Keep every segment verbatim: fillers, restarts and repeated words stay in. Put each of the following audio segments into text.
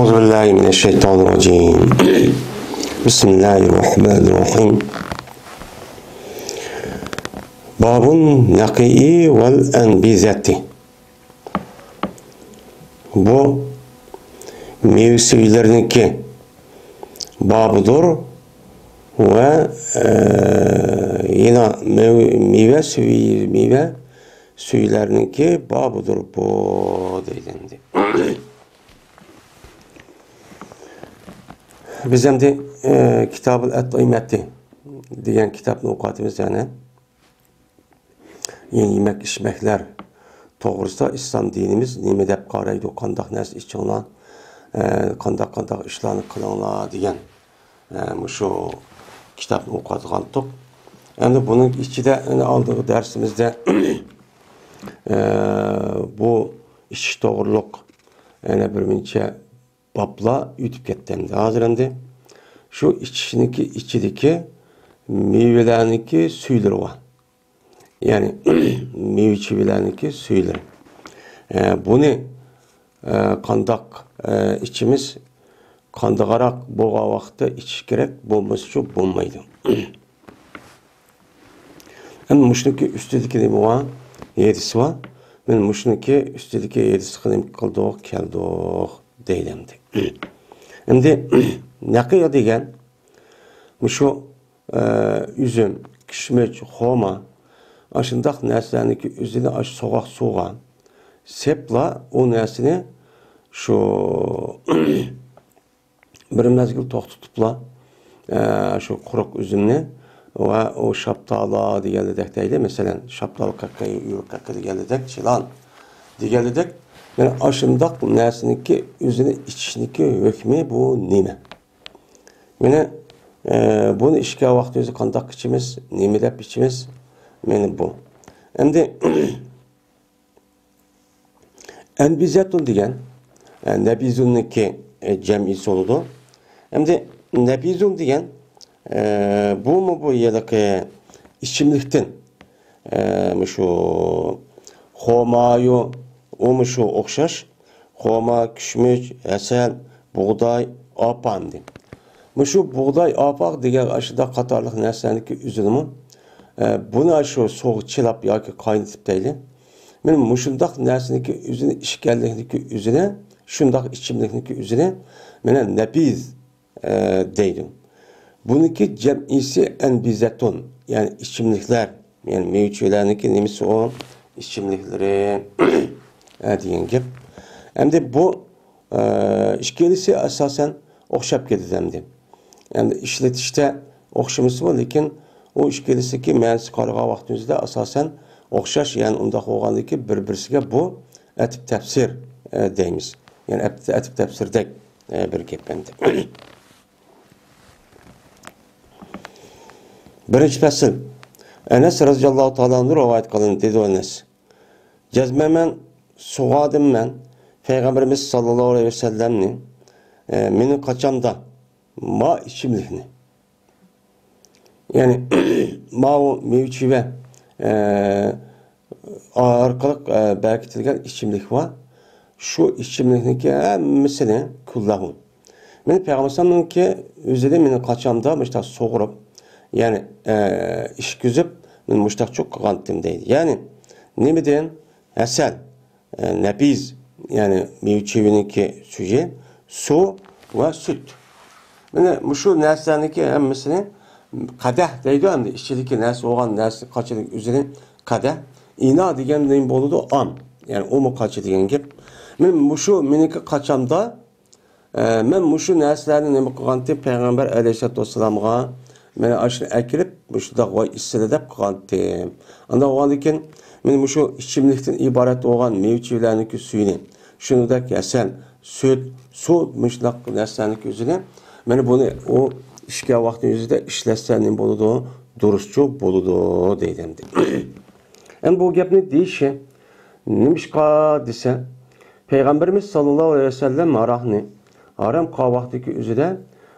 أعوذ بالله من الشيطان الرجيم. بسم الله الرحمن الرحيم. باب النقيء والأنبذة. بۇ مېۋە سۈيىلىرىنىڭكى بابىدۇر ۋە، ئە، يەنە مېۋە، مېۋە سۈيى، مېۋە سۈيىلەرنىڭكى بابىدۇر بۇ دەيدۇ ئەمدى. بىز ئەمدى، ئە، كىتابۇل ئەتئىمەتى دېگەن كىتابنى ئوقۇۋاتىمىز يەنە. يەنى يېمەك ئىچمەكلەر توغرىسىدا ئىسلام دىنىمىز نېمە دەپ قارايدۇ، قانداق نەرسە ئىچىڭلار، ئە، قانداق، قانداق ئىشلارنى قىلىڭلار دېگەن، ئە، مۇشۇ كىتابنى ئوقۇۋاتقانتۇق. ئەمدى بۇنىڭ ئىچىدە، ئەنە ئالدىنقى دەرسىمىزدە، ئە، بۇ ئىچىش توغرۇلۇق يەنە بىر مۇنچە بابلار ئۆتۈپ كەتتى ئەمدى. ھازىر ئەمدى شۇ ئىچىشنىڭكى ئىچىدىكى مېۋىلەرنىڭكى سۈيلىرى بار. يەنى مېۋە چېۋىلەرنىڭكى سۈيلىرى. ئە، بۇنى، ئە، قانداق، ئە، ئىچىمىز، قانداقراق بولغان ۋاقىتتا ئىچىش كېرەك، بولمىسىچۇ بولمايدۇ. ئەمدى مۇشۇنىڭكى ئۈستىدىكى نېمە بار؟ ھەدىسى بار. مانا مۇشۇنىڭكى ئۈستىدىكى ھەدىسقا نېمە قىلدۇق؟ كەلدۇق دەيدۇ ئەمدى. ئەمدى نەقىي دېگەن مۇشۇ، ئە، ئۈزۈم، كىشمىش، خورما، ئاشۇنداق نەرسىلەرنىڭكى ئۆزىنى ئاشۇ سوغۇق سۇغا سېپىپلا ئۇ نەرسىنى شۇ بىر مەزگىل توختىتىپلا، ئە، شۇ قۇرۇق ئۈزۈمنى ۋە ئۇ شاپتالى دېگەنلىدەك دەيلى، مەسىلەن، شاپتالى قېقى، ئۆرۈك قېقى دېگەنلىدەك، چىلان دېگەنلىدەك، يەنى ئاشۇنداق نەرسىنىڭكى ئۆزىنى ئىچىشنىڭكى ھۆكمى بۇ نېمە؟ مانا، ئە، بۇنى ئىچكەن ۋاقتىمىزدا قانداق ئىچىمىز، نېمە دەپ ئىچىمىز؟ مانا بۇ. ئەمدى ئەنبىزەتۇن دېگەن، ئە، نەبىزۇننىڭكى، ئە، جەمئىسى بولىدۇ. ئەمدى نەبىزۇن دېگەن، ئە، بۇمۇ بۇ ھېلىقى ئىچىملىكتىن، ئە، مۇشۇ خورمايۇ، ئۇمۇ شۇ ئوخشاش. خورما، كۈشمۈش، ھەسەل، بۇغداي، ئاپاندى. مۇشۇ بۇغداي، ئاپاق دېگەن ئاشۇنداق قاتارلىق نەرسىلەرنىڭكى ئۆزىنىمۇ، ئە، بۇنى شۇ سۇغا چىلاپ ياكى قاينىتىپ دەيلى. مانا مۇشۇنداق نەرسىنىڭكى ئۆزىنى ئىچكەنلىكنىڭكى ئۆزىنى، شۇنداق ئىچىملىكنىڭكى ئۆزىنى مانا نەبىز، ئە، دەيدۇ. بۇنىڭكى جەمئىسى ئەنبىزەتۇن، يەنى ئىچىملىكلەر، يەنى مېۋە-چېۋىلەرنىڭكى نېمىسى ئۇ؟ ئىچىملىكلىرى، ئە، دېگەن گەپ. ئەمدى بۇ، ئە، ئىككىلىسى ئاساسەن ئوخشاپ كېتىدۇ ئەمدى. ئەمدى ئىشلىتىشتە ئوخشىمىسىمۇ، لېكىن ئۇ ئىككىلىسىدىكى مەنىسىگە قارىغان ۋاقتىمىزدا ئاساسەن ئوخشاش، يەنى ئۇنداق بولغاندىكىن بىر-بىرسىگە بۇ ئەتىپ تەپسىر، ئە، دەيمىز. يەنى ئەپ-، ئەتىپ تەپسىردەك، ئە، بىر گەپ ئەمدى. بىرىنچى پەسىل. ئەنەس رەزىياللاھۇ تائالا ئەنھۇ رىۋايەت قىلىندى، دېدى ئەنەس. جەزمەن مەن سوغادىم مەن پەيغەمبىرىمىز ساللاللاھۇ ئەلەيھى ۋەسەللەمنى، ئە، مېنىڭ قاچامدا ما ئىچىملىكنى. يەنى، ماۋۇ مېۋە-چېۋە، ئە، ئارقىلىق، ئە، بەركىتىلگەن ئىچىملىك بار. شۇ ئىچىملىكنىڭكى ھەممىسىنى كۇللەھۇ. مېنى پەيغەمبەر ئەلەيھىسسالامنىڭكى ئۆزىنى مېنىڭ قاچامدا مۇشۇنداق سۇغۇرۇپ، يەنى، ئە، ئىچكۈزۈپ، مەن مۇشۇنداق چوق قىلغانتىم دەيدۇ. يەنى، نېمىدىن؟ ھەسەل، ئە، نەبىز، يەنى مېۋە-چېۋىنىڭكى سۈيى، سۇ ۋە سۈت. مانا مۇشۇ نەرسىلەرنىڭكى ھەممىسىنى قەدەھ دەيدۇ، ئەمدى ئىچىدىكى نەرسە بولغان نەرسە قاچىدىكى ئۆزىنى قەدەھ. ئىنا دېگەن نېمە بولىدۇ؟ ئام. يەنى ئۇمۇ قاچا دېگەن گەپ. مانا مۇشۇ مېنىڭكى قاچامدا، ئە، مەن مۇشۇ نەرسىلەرنى نېمە قىلغانتىم؟ پەيغەمبەر ئەلەيھىسسالاتۇ ۋەسسالامغا مانا ئاشۇنى ئەكېلىپ، مۇشۇنداق ۋاي ئىچسىلە دەپ قىلغانتىم. ئانداق بولغاندىن كېيىن، مانا مۇشۇ ئىچىملىكتىن ئىبارەت بولغان مېۋە-چېۋىلەرنىڭكى سۈيىنى، شۇنىڭدەك ھەسەل، سۈت، سۇ، مۇشۇنداق نەرسىلەرنىڭكى ئۆزىنى، مانا بۇنى ئۇ ئىچكەن ۋاقتىنىڭ ئۆزىدە ئىشلەتسە نېمە بولىدۇ؟ دۇرۇسچۇ بولىدۇ، دەيدۇ ئەمدى. ئەمدى بۇ گەپنى دېيىشى نېمىشقا دېسە، پەيغەمبىرىمىز ساللاللاھۇ ئەلەيھى ۋەسەللەم ھاراقنى ھارام قىلغان ۋاقتىدىكى ئۆزىدە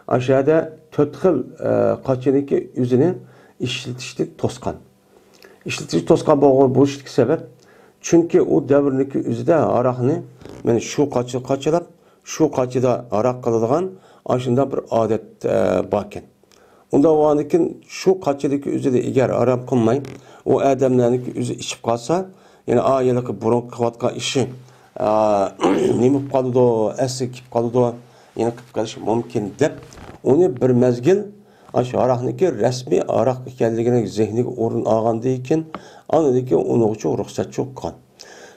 ئاشۇ يەردە تۆت خىل، ئە، قاچىنىڭكى ئۆزىنى ئىشلىتىشنى توسقان. ئىشلىتىشنى توسقان بولغان بولۇشىدىكى سەۋەب، چۈنكى ئۇ دەۋرنىڭكى ئۆزىدە ھاراقنى، مانا شۇ قاچا-، قاچىلاپ، شۇ قاچىدا ھاراق قىلىدىغان ئاشۇنداق بىر ئادەت، ئە، باركەن. ئۇنداق بولغاندىكىن شۇ قاچىدىكى ئۆزىدە ئېگەر ھاراق قىلماي، ئۇ ئادەملەرنىڭكى ئۆزى ئىچىپ قالسا، يەنە ئا، ھېلىقى بۇرۇنقى قىلىۋاتقان ئىشى، ئا، نېمە بولۇپ قالىدۇ، ئەسلىگە كېلىپ قالىدۇ، يەنە قىلىپ قېلىشى مۇمكىن دەپ، ئۇنى بىر مەزگىل ئاشۇ ھاراقنىڭكى رەسمىي ھاراق ئىكەنلىكىنىڭ زېھنىگە ئورۇن ئالغاندىن كېيىن، ئاندىن كېيىن ئۇنىڭغىچۇ رۇخسەتچۇ قىلغان.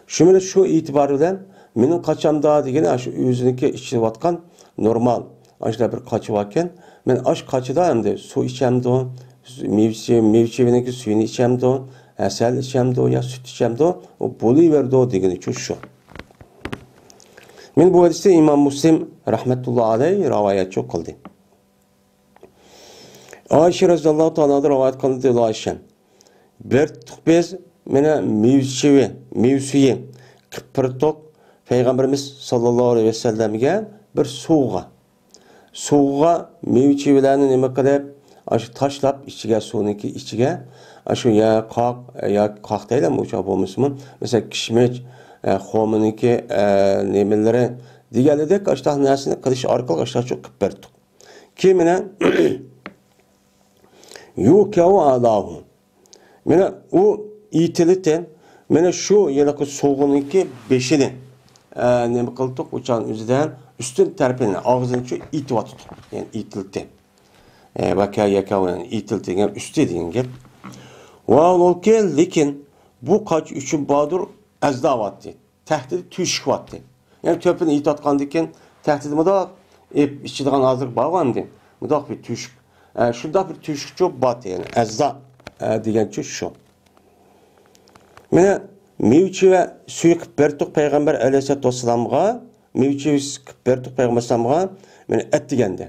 شۇ بىلەن شۇ ئېتىبار بىلەن مېنىڭ قاچامدا دېگىنى ئاشۇ ئۆزىنىڭكى ئىچىۋاتقان نورمال ئاشۇنداق بىر قاچا باركەن. مەن ئاش قاچىدا ئەمدى سۇ ئىچەمدۇ، مېۋە چېۋىنىڭكى سۈيىنى ئىچەمدۇ، ھەسەل ئىچەمدۇ يا سۈت ئىچەمدۇ، ئۇ بولۇۋېرىدۇ دېگىنىچۇ شۇ. مەن بۇ ھەدىسنى ئىمام مۇسلىم رەھمەتۇللا ئەلەيھ رىۋايەتچۇ قىلدى. ئائىشە رەزىياللاھۇ تائالا ئانھادىن رىۋايەت قىلىندى، دېدى ئائىشە، بېرىپتۇق بىز، مانا مېۋە چېۋى، مېۋە سۈيى قىلىپ بېرىپتۇق پەيغەمبىرىمىز ساللاللاھۇ ئەلەيھى ۋەسەللەمگە بىر سۇغا. سۇغا مېۋە چېۋىلەرنى نېمە قىلىپ، ئاشۇ تاشلاپ ئىچىگە، سۇنىڭكى ئىچىگە، ئاشۇ يا قاق، يا قاق دەيلى، ئۇچاق بولمىسىمۇ، مەسىلەن، كىشمىش، ئە، خورمىنىڭكى، ئە، نېمىلىرى دېگەنلىدەك ئاشۇنداق نەرسىنى قىلىش ئارقىلىق ئاشۇنداق قىلىپ بېرىپتۇق. كېيىن مانا يۇكەۋ ئەلاھۇ. مانا ئۇ ئېتىلىتى، مانا شۇ ھېلىقى سوغىنىڭكى بېشىنى، ئە، نېمە قىلدۇق، ئۇچان ئۆزىدە ئۈستۈن تەرىپىنى، ئاغزىنى شۇ ئېتىۋاتىدۇ. يەنى ئېتىلىتى. ئە، ۋەكە يەكەۋ، يەنى ئېتىلىتى دېگەن ئۈستى دېگەن گەپ. ۋە لېكىن، لېكىن بۇ قاچا ئۈچۈن باردۇر ئەزداۋاتتى. تەھتىدە تۆشۈك بارتتى. يەنى تۆپىنى ئېتىۋاتقاندىن كېيىن تەھتىدە مۇنداق ئېپ ئىچىدىغان ھازىر بارغۇ ئەمدى. مۇنداق بىر تۆشۈك. ئە، شۇنداق بىر تۆشۈكچۇ بارتتى، يەنى ئەزدا، ئە، دېگەنچۇ شۇ. مانا مېۋە چېۋە سۈيى قىلىپ بەردۇق پەيغەمبەر ئەلەيھىسسالاتۇ ۋەسسالامغا. مېۋە چېۋە سۈيى قىلىپ بەردۇق پەيغەمبەر ئەلەيھىسسالامغا. مانا ئەتىگەندە.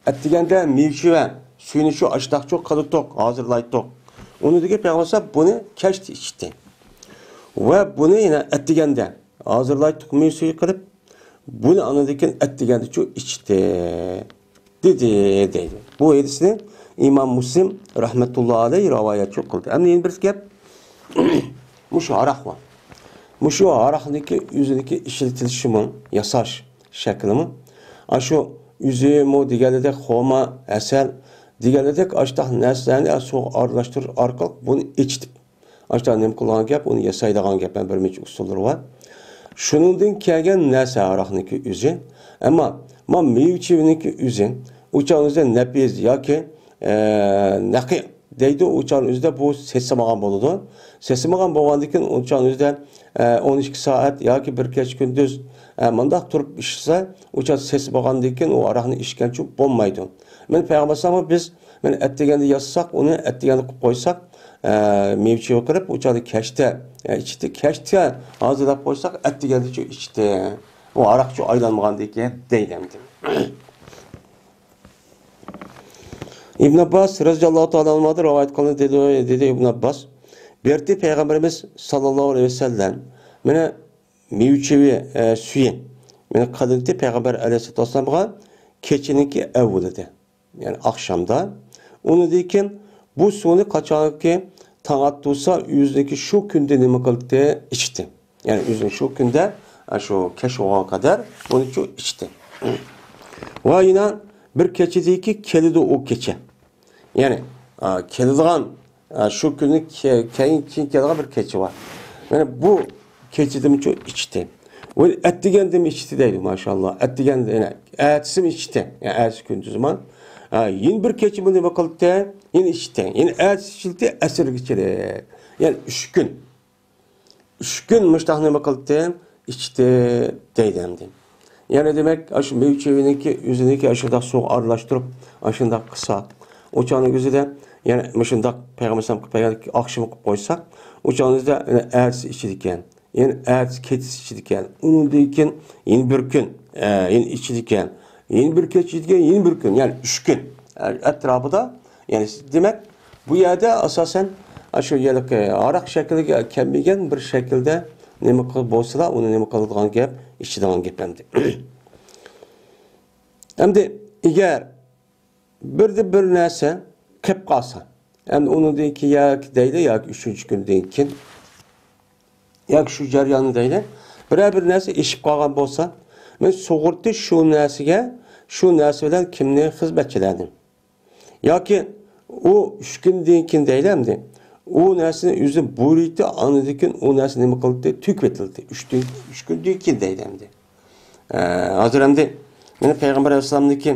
ئەتىگەندە مېۋە چېۋە سۈيىنى شۇ ئاشتاقچۇ قىلدۇق، ھازىرلايتتۇق. ئۇنى دېگەن پەيغەمبەر بۇنى كەچتە ئىچتى. ۋە بۇنى يەنە ئەتىگەندە ھازىرلايتتۇق مېۋە سۈيى قىلىپ، بۇنى ئاندىن كېيىن ئەتىگەندىچۇ ئىچتى. دېدى، دەيدۇ. بۇ ھەدىسنى ئىمام مۇسلىم رەھمەتۇللا ئەلەيھ رىۋايەتچۇ قىلدى. ئەمدى يەنە بىر گەپ. مۇشۇ ھاراق بار. مۇشۇ ھاراقنىڭكى ئۆزىنىڭكى ئىشلىتىلىشىمۇ، ياساش شەكلىمۇ. ئاشۇ ئۈزۈممۇ دېگەنلىدەك، خورما، ھەسەل دېگەنلىدەك، ئاشتاق نەرسىلەرنى سۇغا ئارىلاشتۇرۇش ئارقىلىق بۇنى ئېچىتىپ، ئاشۇنداق نېمە قىلغان گەپ، ئۇنى ياسايدىغان گەپ، بىر نەچچە ئۇسۇللىرى بار. شۇنىڭدىن كەلگەن نەرسە ھاراقنىڭكى ئۆزى. ئەمما، ما مېۋە چېۋىنىڭكى ئۆزى، ئۇ چاغ ئۆزىدە نەپىز ياكى، ئە، نەقىي دەيدۇ، ئۇ چاغ ئۆزىدە بۇ سېسىمىغان بولىدۇ. سېسىمىغان بولغاندىن كېيىن، ئۇ چاغ ئۆزىدە، ئە، ئون ئىككى سائەت ياكى بىر كەچ كۈندۈز، ئە، مۇنداق تۇرۇپ ئىچسە، ئۇ چاغ سېسىمىغاندىن كېيىن ئۇ ھاراقنى ئىچكەنچە بولمايدۇ. مەن پەيغەمبەر ئەلەيھىسسالامغا بىز مانا ئەتىگەندە ياسىساق، ئۇنى ئەتىگەندە قىلىپ قويساق، ئە، مېۋە چېۋە قىلىپ، ئۇ چاغدا كەچتە، ئە، ئىچتى. كەچتە ھازىرلاپ قويساق، ئەتىگەندىچۇ ئىچتى. ئۇ ھاراقچۇ ئايلانمىغاندىن كېيىن دەيدۇ ئەمدى. ئىبن ئابباس رەزىياللاھۇ تائالا ئەنھۇدىن رىۋايەت قىلىندى، دېدى، دېدى ئىبن ئابباس، بېرىتى پەيغەمبىرىمىز ساللاللاھۇ ئەلەيھى ۋەسەللەم، مانا مېۋە چېۋە، ئە، سۈيى، مانا قىلىندى پەيغەمبەر ئەلەيھىسسالاتۇ ۋەسسالامغا كېچىنىڭكى ئەۋۋىلىدە. يەنى ئاخشامدا. ئۇنىڭدىن كېيىن بۇ سۇنى قاچانكى تاڭ ئاتتۇرسا، ئۆزىنىڭكى شۇ كۈندە نېمە قىلدى؟ ئىچتى. يەنى ئۆزىنىڭ شۇ كۈندە، ئە، شۇ كەچ بولغان قەدەر بۇنىچۇ ئىچتى. ۋە يەنە بىر كېچىدىكى كېلىدۇ ئۇ كېچە. يەنى، ئە، كېلىدىغان ئە، شۇ كۈنى كە-، كەينى، كېيىن كېلىدىغان بىر كېچە بار. مانا بۇ كېچىدىمۇچۇ ئىچتى. ۋە ئەتىگەندىمۇ ئىچتى دەيدۇ، ماشائاللا. ئەتىگەندە، يەنە ئەتىسىمۇ ئىچتى. يەنى ئەتىسى كۈندۈزمۇ. ئە، يەنە بىر كېچە بۇ نېمە قىلدى؟ يەنە ئىچتى. يەنە ئەتىسى ئىچىلدى، ئەسىرگىچىلىك. يەنى ئۈچ كۈن. ئۈچ كۈن مۇشتاق نېمە قىلدى؟ ئىچتى دەيدۇ ئەمدى. يەنى دېمەك، ئاشۇ مېۋە چېۋىنىڭكى ئۆزىنىڭكى ئاشۇنداق سۇغا ئارىلاشتۇرۇپ، ئاشۇنداق قىلسا، ئۇ چاغنىڭ ئۆزىدە، يەنى مۇشۇنداق پەيغەمبەر ئەلەيھىسسالام قىلىپ بەرگەن ئاخشىمى قىلىپ قويساق، ئۇ چاغنىڭ ئۆزىدە يەنە ئەتىسى ئىچىدىكەن، يەنە ئەتىسى كېچىسى ئىچىدىكەن، ئۇنىڭدىن كېيىن يەنە بىر كۈن، ئە، يەنە ئىچىدىكەن، يەنە بىر كېچە ئىچىدىكەن، يەنە بىر كۈن، يەنى ئۈچ كۈن، ئە، ئەتراپىدا، يەنى دېمەك، بۇ يەردە ئاساسەن ئاشۇ ھېلىقى ھاراق شەكلىگە كەلمىگەن بىر شەكىلدە نېمە قىل-، بولسىلا، ئۇنى نېمە قىلىدىغان گەپ، ئىچىدىغان گەپ ئەمدى. ئەمدى ئەگەر بىردە بىر نەرسە قېپ قالسا، ئەمدى ئۇنىڭدىن كېيىن ياكى دەيلى، ياكى ئۈچىنچى كۈندىن كېيىن، ياكى شۇ جەرياندا دەيلى، بىرەر بىر نەرسە ئېشىپ قالغان بولسا، مەن سۇغۇرتا شۇ نەرسىگە، شۇ نەرسە بىلەن كىمنى خىزمەتچىلەرنى. ياكى ئۇ ئۈچ كۈندىن كېيىن دەيلى ئەمدى. ئۇ نەرسىنى ئۆزى بۇيرۇيتتى، ئاندىن كېيىن ئۇ نەرسە نېمە قىلدى؟ تۆكۈۋېتىلدى. ئۈچ كۈن، ئۈچ كۈندىن كېيىن دەيلى ئەمدى. ئە، ھازىر ئەمدى مېنىڭ پەيغەمبەر ئەلەيھىسسالامنىڭكى،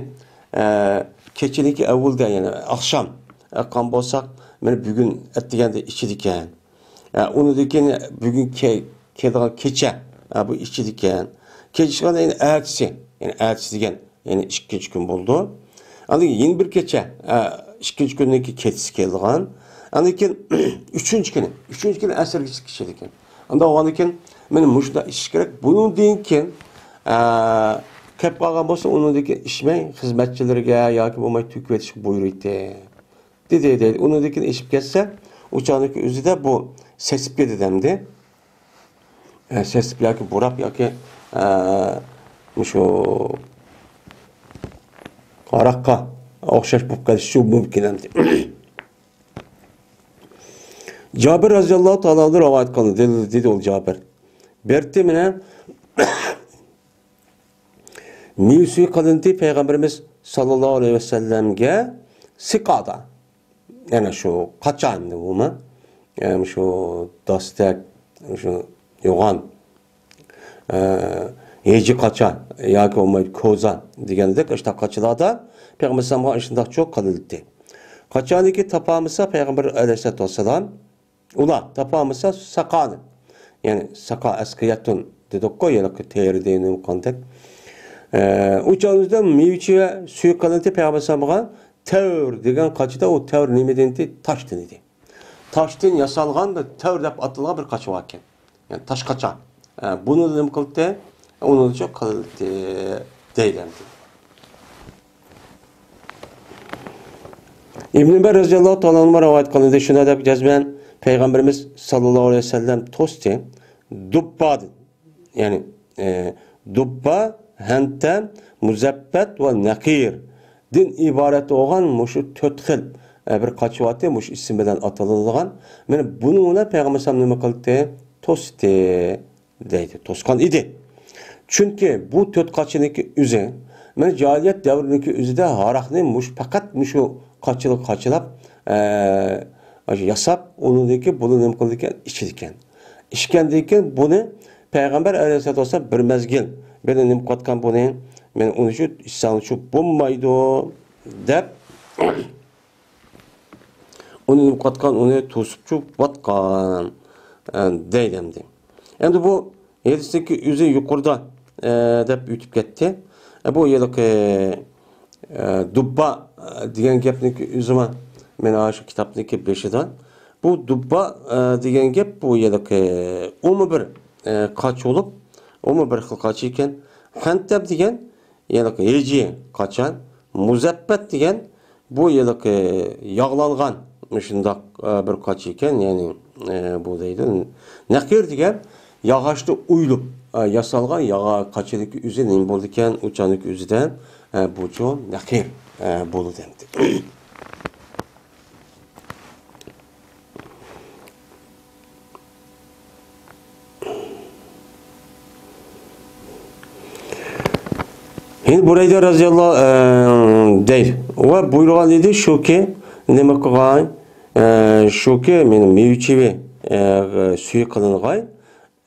ئە، كېچىنىڭكى ئەۋۋىلىدە، يەنى ئاخشام ئەتقان بولساق، مانا بۈگۈن ئەتىگەندە ئىچىدىكەن. ئە، ئۇنىڭدىن كېيىن بۈگۈن كە-، كېلىدىغان كېچە، ئە، بۇ ئىچىدىكەن. كېچىكىدىغان يەنى ئەتىسى، يەنى ئەتىسى دېگەن، يەنى ئىككىنچى كۈن بولىدۇ. ئاندىن كېيىن يەنە بىر كېچە، ئە، ئىككىنچى كۈننىڭكى كېچىسى كېلىدىغان. ئاندىن كېيىن ئۈچىنچى كۈنى، ئۈچىنچى كۈنى ئەسىرگىچە ئىچىدىكەن. ئانداق بولغاندىن كېيىن، مانا مۇشۇنداق ئىچىش كېرەك. بۇنىڭدىن كېيىن، ئە، كەپ قالغان بولسا، ئۇنىڭدىن كېيىن ئىچمەي، خىزمەتچىلىرىگە ياكى بولماي تۆكۈۋېتىشكە بۇيرۇيتتى. دېدى، دېدى. ئۇنىڭدىن كېيىن ئېشىپ كەتسە، ئۇ چاغنىڭكى ئۆزىدە بۇ سېسىپ كېتىدۇ ئەمدى. ئە، سېسىپ ياكى بۇراپ ياكى، ئە، مۇشۇ ھاراققا ئوخشاش بولۇپ قېلىشى مۇمكىن ئەمدى. جابىر رەزىياللاھۇ تائالا ئەنھۇ رىۋايەت قىلدى. دېدى، دېدى ئۇ جابىر. بەرتى مېنە مېۋە سۈيى قىلىندى پەيغەمبىرىمىز ساللاللاھۇ ئەلەيھى ۋەسەللەمگە سىقادا. يەنە شۇ قاچا ئەمدى بۇمۇ. يەنى شۇ داستەك، شۇ يوغان، ئە، ھېجى قاچا ياكى بولمايدۇ كوزا دېگەندەك ئاشۇنداق قاچىلاردا پەيغەمبەر ئەلەيھىسسالامغا ئاشۇنداق چوق قىلىنتى. قاچانكى تاپالمىسا پەيغەمبەر ئەلەيھىسسالاتۇ ۋەسسالام، ئۇلار تاپالمىسا ساقانى. يەنى ساقا ئەسقىيەتۇن دېدۇققۇ، ھېلىقى تېرىدىن قاندەك. ئە، ئۇ چاغدا مېۋە سۈيى قىلىنتى پەيغەمبەر ئەلەيھىسسالامغا تەۋر دېگەن قاچىدا، ئۇ تەۋر نېمىدىن ئىدى؟ تاشتىن ئىدى. تاشتىن ياسالغان بىر تەۋر دەپ ئاتالغان بىر قاچا بار ئىكەن. يەنى تاش قاچا. ئە، بۇنى نېمە قىلدى؟ ئۇنى قىلدى دەيدۇ ئەمدى. ئىبن ئۆمەر رەزىياللاھۇ تائالا ئەنھۇ رىۋايەت قىلىندى. شۇنداق دەپ جەزمەن پەيغەمبىرىمىز ساللاللاھۇ ئەلەيھى ۋەسەللەم توستى. دۇببادىن، يەنى، ئە، دۇببا، ھەنتەم، مۇزەببەت ۋە نەقىردىن ئىبارەت بولغان مۇشۇ تۆت خىل، ئە، بىر قاچا بارتى، مۇشۇ ئىسىم بىلەن ئاتىلىدىغان. مانا بۇنىڭ بىلەن پەيغەمبەر ئەلەيھىسسالام نېمە قىلدى؟ توستى دەيدۇ. توسقان ئىدى. چۈنكى بۇ تۆت قاچىنىڭكى ئۆزى، مانا جاھىلىيەت دەۋرىنىڭكى ئۆزىدە ھاراقنى مۇشۇ، پەقەت مۇشۇ قاچىلىق قاچىلاپ، ئە، ياساپ، ئۇنىڭدىن كېيىن بۇنى نېمە قىلىدىكەن؟ ئىچىدىكەن. ئىچكەندىن كېيىن بۇنى پەيغەمبەر ئەلەيھىسسالاتۇ ۋەسسالام بىر مەزگىل، بىر نېمە قىلىۋاتقان بۇنى، مانا ئۇنى شۇ ئىچسەڭ شۇ بولمايدۇ دەپ، ئۇنى نېمە قىلىۋاتقان، ئۇنى توسۇپ چۇۋاتقان، ئە، دەيدۇ ئەمدى. ئەمدى بۇ ھەدىستىكى ئۆزى يۇقىرىدا، ئە، دەپ ئۆتۈپ كەتتى. ئە، بۇ ھېلىقى، ئە، دۇببا، ئە، دېگەن گەپنىكى ئۆزىمۇ مانا شۇ كىتابنىكى بېشىدا. بۇ دۇببا، ئە، دېگەن گەپ بۇ ھېلىقى ئۇمۇ بىر، ئە، قاچا بولۇپ، ئۇمۇ بىر خىل قاچا ئىكەن. ھەنتەم دېگەن ھېلىقى ھېجى قاچا، مۇزەببەت دېگەن بۇ ھېلىقى ياغلانغان مۇشۇنداق، ئە، بىر قاچا ئىكەن، يەنى، ئە، بۇ دەيدۇ. نەقىر دېگەن ياغاچتا ئويۇلۇپ، ئە، ياسالغان ياغا قاچىنىڭكى ئۆزى نېمە بولىدىكەن؟ ئۇ چاغنىڭكى ئۆزىدە، ئە، بۇچۇ نەقىر، ئە، بولىدۇ ئەمدى. ھىند بۇرەيدە رەزىياللاھۇ، ئە، دەيدۇ. ۋە بۇيرۇغان ئىدى، شۇكى، نېمە قىلغاي؟ ئە، شۇكى، مېنى مېۋە چىۋى، ئە، سۈيى قىلىنغاي.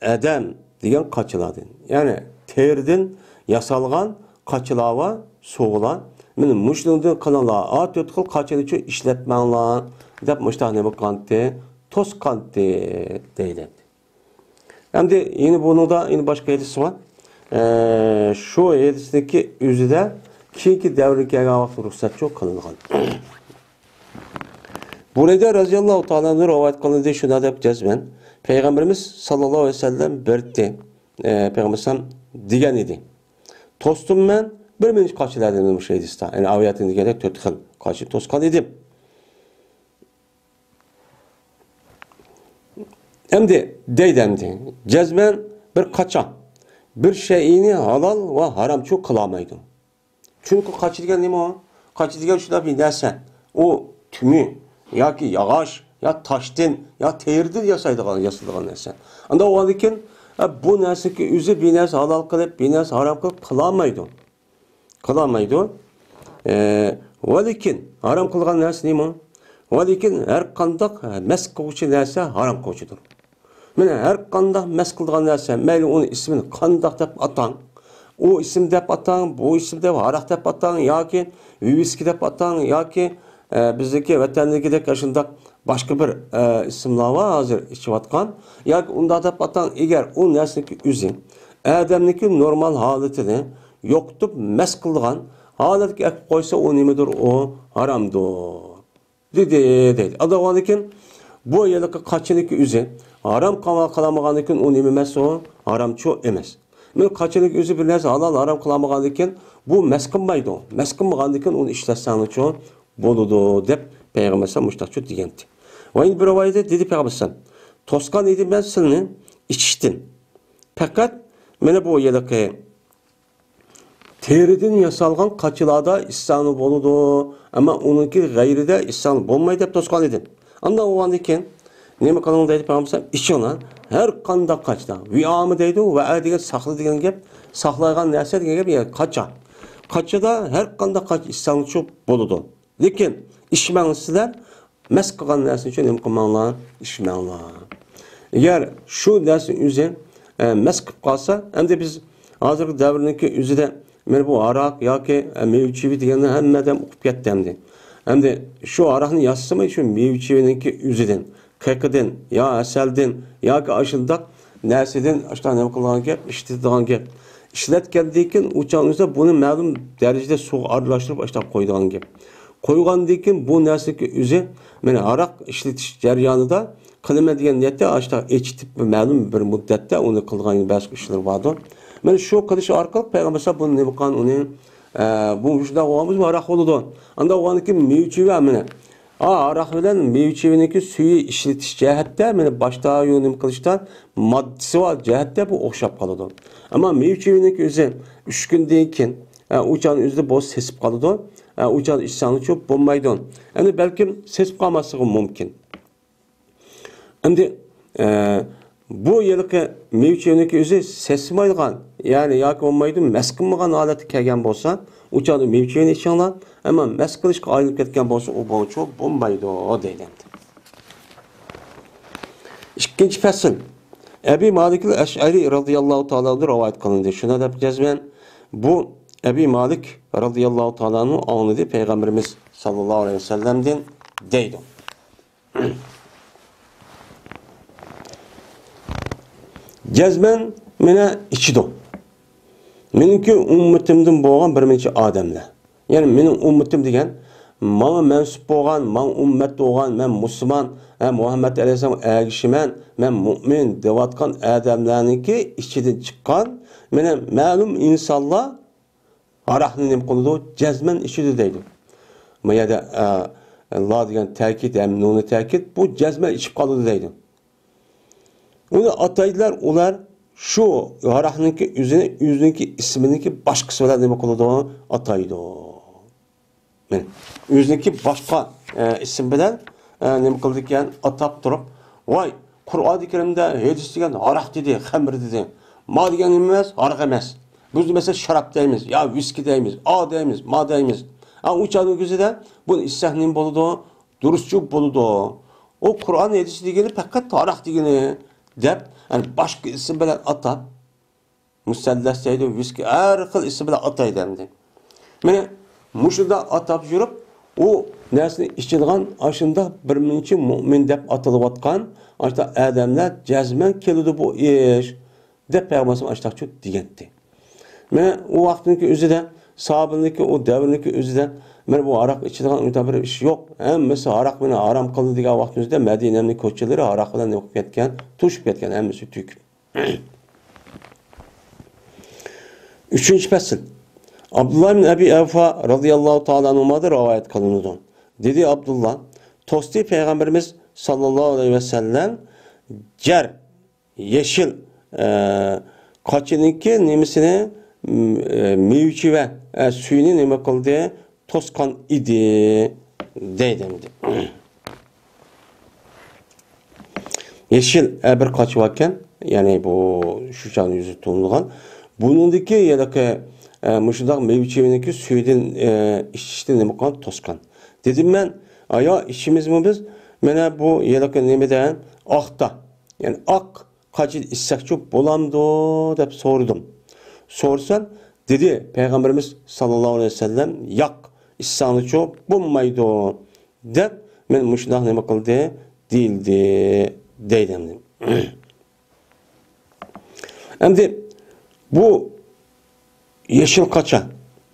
ئەدەم دېگەن قاچىلاردىن، يەنى تېرىدىن ياسالغان قاچىلار ۋە سوغىلار. مېنى مۇشۇنىڭدىن قىلىڭلار، ئا تۆت خىل قاچىنى ئىشلەتمەڭلار، دەپ مۇشتاق نېمە قىلغانتى؟ توسقانتى دەيدۇ. ئەمدى يەنە بۇنىڭدا يەنە باشقا ھەدىس بار. ئە، شۇ ھەدىسنىڭكى ئۆزىدە كېيىنكى دەۋرگە كەلگەن ۋاقىتتا رۇخسەتچۇ قىلىنغان. بۇرەيدە رەزىياللاھۇ تائالا ئەنھۇ رىۋايەت قىلىندى، شۇنداق دەپ جەزمەن پەيغەمبىرىمىز ساللاللاھۇ ئەلەيھى ۋەسەللەم بېرىتتى. ئە، پەيغەمبەر ئەلەيھىسسالام دېگەن ئىدى. توستۇم مەن بىر مىنۇت قاچىلاردىن مۇشۇ ھەدىستە. يەنى ئاۋۇ يەردە دېگەندەك تۆت خىل قاچا توسقان ئىدىم. ئەمدى دەيدۇ ئەمدى، جەزمەن بىر قاچا بىر شەيئىنى ھالال ۋە ھارامچۇ قىلالمايدۇ. چۈنكى قاچا دېگەن نېمە ئۇ؟ قاچا دېگەن شۇنداق بىر نەرسە. ئۇ تۈمى ياكى ياغاچ، يا تاشتىن، يا تېرىدىن ياسايدىغان، ياسىلىدىغان نەرسە. ئانداق بولغاندىكىن، ھە، بۇ نەرسىنىڭكى ئۆزى بىر نەرسە ھالال قىلىپ، بىر نەرسە ھارام قىلىپ قىلالمايدۇ. قىلالمايدۇ. ئە، ۋەلىكىن، ھارام قىلغان نەرسە نېمە؟ ۋەلىكىن، ھەر قانداق مەس قىلغۇچى نەرسە ھارام قىلغۇچىدۇر. مانا ھەر قانداق مەس قىلىدىغان نەرسە، مەيلى ئۇنى ئىسمىنى قانداق دەپ ئاتاڭ، ئۇ ئىسىم دەپ ئاتاڭ، بۇ ئىسىم دەپ، ھاراق دەپ ئاتاڭ ياكى ۋىسكى دەپ ئاتاڭ ياكى، ئە، بىزدىكى ۋەتەندىكىدەك ئاشۇنداق باشقا بىر، ئە، ئىسىملار بار ھازىر ئىچىۋاتقان. ياكى ئۇنداق دەپ ئاتاڭ، ئەگەر ئۇ نەرسىنىڭكى ئۆزى ئادەمنىڭكى نورمال ھالىتىنى يوقىتىپ مەس قىلىدىغان ھالەتكە ئەكىپ قويسا، ئۇ نېمىدۇر؟ ئۇ ھارامدۇر. دېدى، دەيدۇ. ئاندىن كېيىن بۇ ھېلىقى قاچىنىڭكى ئۆزى ھارام قىلالمىغاندىن كېيىن ئۇ نېمە ئەمەس ئۇ؟ ھارامچۇ ئەمەس. مانا قاچىنىڭكى ئۆزى بىر نەرسە ھالال ھارام قىلالمىغاندىن كېيىن بۇ مەس قىلمايدۇ. مەس قىلمىغاندىن كېيىن ئۇنى ئىشلەتسەڭلارچۇ بولىدۇ دەپ پەيغەمبەر ئەلەيھىسسالام مۇشۇنداقچۇ دېگەنتى. ۋە يەنە بىر رىۋايەتتە دېدى پەيغەمبەر ئەلەيھىسسالام، توسقان ئىدىم مەن سىلىنى ئىچىشتىن. پەقەت مانا بۇ ھېلىقى تېرىدىن ياسالغان قاچىلاردا ئىسساڭلار بولىدۇ، ئەمما ئۇنىڭكى غەيرىدە ئىسساڭلار بولمايدۇ دەپ توسقان ئىدىم. ئاندىن بولغاندىن كېيىن نېمە قىلىڭ دەيدۇ پەيغەمبەر ئەلەيھىسسالام؟ ئىچىڭلار ھەر قانداق قاچىدا. ۋىئامە دەيدۇ، ۋەئە دېگەن ساقلا دېگەن گەپ، ساقلايدىغان نەرسە دېگەن گەپ، يەنى قاچا. قاچىدا ھەر قانداق قاچا ئىچسەڭلارچۇ بولىدۇ. لېكىن ئىچمەڭ سىلەر، مەس قىلغان نەرسىنى نېمە قىلماڭلار، ئىچمەڭلار. ئەگەر شۇ نەرسىنىڭ ئۆزى، ئە، مەس قىلىپ قالسا، ئەمدى بىز ھازىرقى دەۋرنىڭكى ئۆزىدە مانا بۇ ھاراق ياكى، ئە، مېۋە چېۋە دېگەننى ھەممە ئادەم ئۇقۇپ كەتتى ئەمدى. ئەمدى شۇ ھاراقنى ياسىماي، شۇ مېۋە چېۋىنىڭكى ئۆزىدىن، قېقىدىن يا ھەسەلدىن ياكى ئاشۇنداق نەرسىدىن ئاشۇنداق نېمە قىلىدىغان گەپ، ئىشلىتىدىغان گەپ. ئىشلەتكەندىن كېيىن ئۇ چاغنىڭ ئۆزىدە بۇنى مەلۇم دەرىجىدە سۇغا ئارىلاشتۇرۇپ ئاشۇنداق قويىدىغان گەپ. قويغاندىن كېيىن بۇ نەرسىنىڭكى ئۆزى، مانا ھاراق ئىشلىتىش جەريانىدا قىلىمەن دېگەن نىيەتتە ئاشۇنداق ئېچىتىپ مەلۇم بىر مۇددەتتە ئۇنى قىلىدىغان بەزى ئىشلىرى باردۇ. مانا شۇ قىلىش ئارقىلىق پەيغەمبەر ئەلەيھىسسالام بۇنى نېمە قىلغان ئۇنى، ئە، بۇ شۇنداق بولغان بولسا ھاراق بولىدۇ. ئانداق بولغاندىن كېيىن مېۋە چېۋە مانا ھا، ھاراق بىلەن مېۋە چېۋىنىڭكى سۈيى ئىشلىتىش جەھەتتە، مانا باشتا يۇ نېمە قىلىشتا ماددىسى بار جەھەتتە بۇ ئوخشاپ قالىدۇ. ئەمما مېۋە چېۋىنىڭكى ئۆزى ئۈچ كۈندىن كېيىن، ئە، ئۇ چاغنىڭ ئۆزىدە بۇ سېسىپ قالىدۇ. ئە، ئۇ چاغدا ئىچسەڭلارچۇ بولمايدۇ. ئەمدى بەلكىم سېسىپ قالماسلىقى مۇمكىن. ئەمدى، ئە، بۇ ھېلىقى مېۋە چېۋىنىڭكى ئۆزى سېسىمايدىغان، يەنى ياكى بولمايدۇ، مەس قىلمىغان ھالەتكە كەلگەن بولسا، ئۇ چاغدا مېۋە چېۋىنى ئىچىڭلار، ئەمما مەس قىلىشقا ئايلىنىپ كەتكەن بولسا، ئۇ بولچۇ بولمايدۇ، دەيدۇ. ئىككىنچى پەسىل. ئەبى مالىكىل ئەشئەرى رەزىياللاھۇ تائالا ئەنھۇدىن رىۋايەت قىلىندى. شۇنداق دەپ جەزمەن بۇ ئەبى مالىك رەزىياللاھۇ تائالا ئەنھۇ ئاڭلىدى پەيغەمبىرىمىز ساللاللاھۇ ئەلەيھى ۋەسەللەمدىن دەيدۇ. جەزمەن مېنى ئىچىدۇ. مېنىڭكى ئۈممىتىمدىن بولغان بىر نەچچە ئادەملەر. يەنى مېنىڭ ئۈممىتىم دېگەن، ماڭا مەنسۇپ بولغان، ماڭا ئۈممەت بولغان، مەن مۇسۇلمان، ھە، مۇھەممەد ئەلەيھىسسالامغا ئەگىشىمەن، مەن مۇئمىن دەۋاتقان ئادەملەرنىڭكى ئىچىدىن چىققان، مېنى مەلۇم ئىنسانلار ھاراقنى نېمە قىلىدۇ؟ جەزمەن ئىچىدۇ دەيدۇ. بۇ يەردە، ئە، لا دېگەن تەكىت ھەم نۇنى تەكىت، بۇ جەزمەن ئىچىپ قالىدۇ دەيدۇ. ئۇنى ئاتايدىلار، ئۇلار شۇ ھاراقنىڭكى ئۆزىنى، ئۆزىنىڭكى ئىسمىنىڭكى باشقىسى بىلەن نېمە قىلىدۇ؟ ئاتايدۇ. مانا، ئۆزىنىڭكى باشقا، ئە، ئىسىم بىلەن، ئە، نېمە قىلىدىكەن؟ ئاتاپ تۇرۇپ، ۋاي، قۇرئانى كەرىمدە ھەدىس دېگەن ھاراق دېدى، خەمر دېدى. ما دېگەن نېمە ئەمەس؟ ھاراق ئەمەس. بىز مەسىلەن شاراب دەيمىز، يا ۋىسكى دەيمىز، ئا دەيمىز، ما دەيمىز. ئا، ئۇ چاغنىڭ كۆزىدە بۇنى ئىچسەك نېمە بولىدۇ؟ دۇرۇسچۇ بولىدۇ. ئۇ قۇرئان ھەدىس دېگىنى پەقەت ھاراق دېگىنى دەپ، يەنى باشقا ئىسىم بىلەن ئاتاپ، مۇسەللەس دەيدۇ، ۋىسكى، ھەر خىل ئىسىم بىلەن ئاتايدۇ ئەمدى. مانا مۇشۇنداق ئاتاپ يۈرۈپ، ئۇ نەرسىنى ئىچىدىغان ئاشۇنداق بىر مۇنچە مۇئمىن دەپ ئاتىلىۋاتقان ئاشۇنداق ئادەملەر جەزمەن كېلىدۇ بۇ ئىش، دەپ پەيغەمبەر ئاشۇنداقچۇ دېگەنتى. مانا ئۇ ۋاقىتنىڭكى ئۆزىدە ساھابىنىڭكى ئۇ دەۋرنىڭكى ئۆزىدە مانا بۇ ھاراق ئىچىدىغان ئۇنداق بىر ئىش يوق. ھەممىسى ھاراق بىلەن ھارام قىلدى دېگەن ۋاقىتنىڭ ئۆزىدە مەدىنەنىڭ كوچىلىرى ھاراق بىلەن نېمە قىلىپ كەتكەن، توشۇپ كەتكەن ھەممىسى تۆكۈپ. ئۈچىنچى پەسىل. ئابدۇللا ئىبن ئەبى ئەۋفا رەزىياللاھۇ تائالا ئەنھۇمادىن رىۋايەت قىلىنىدۇ. دېدى ئابدۇللا، توستى پەيغەمبىرىمىز ساللاللاھۇ ئەلەيھى ۋەسەللەم جەر، يېشىل، ئە، قاچىنىڭكى نېمىسىنى، م، ئە، مېۋە چېۋە، ئە، سۈيىنى نېمە قىلدى؟ توسقان ئىدى، دەيدۇ ئەمدى. يېشىل، ئە، بىر قاچا باركەن، يەنى بۇ شۇ چاغدا يۈزى تۇتۇلغان. بۇنىڭدىكى ھېلىقى، ئە، مۇشۇنداق مېۋە چېۋىنىڭكى سۈيىدىن، ئە، ئىچىشنى نېمە قىلغان؟ توسقان. دېدىم مەن، ئايا، ئىچىمىزمۇ بىز؟ مانا بۇ ھېلىقى نېمىدە، ئاقتا، يەنى ئاق قاچىدا ئىچسەكچۇ بولامدۇ دەپ سورىدىم. سورىسام، دېدى پەيغەمبىرىمىز ساللاللاھۇ ئەلەيھى ۋەسەللەم، ياق، ئىچساڭچۇ بولمايدۇ دەپ، مېنى مۇشۇنداق نېمە قىلدى، دېيىلدى، دەيدۇ ئەمدى. ئەمدى بۇ يېشىل قاچا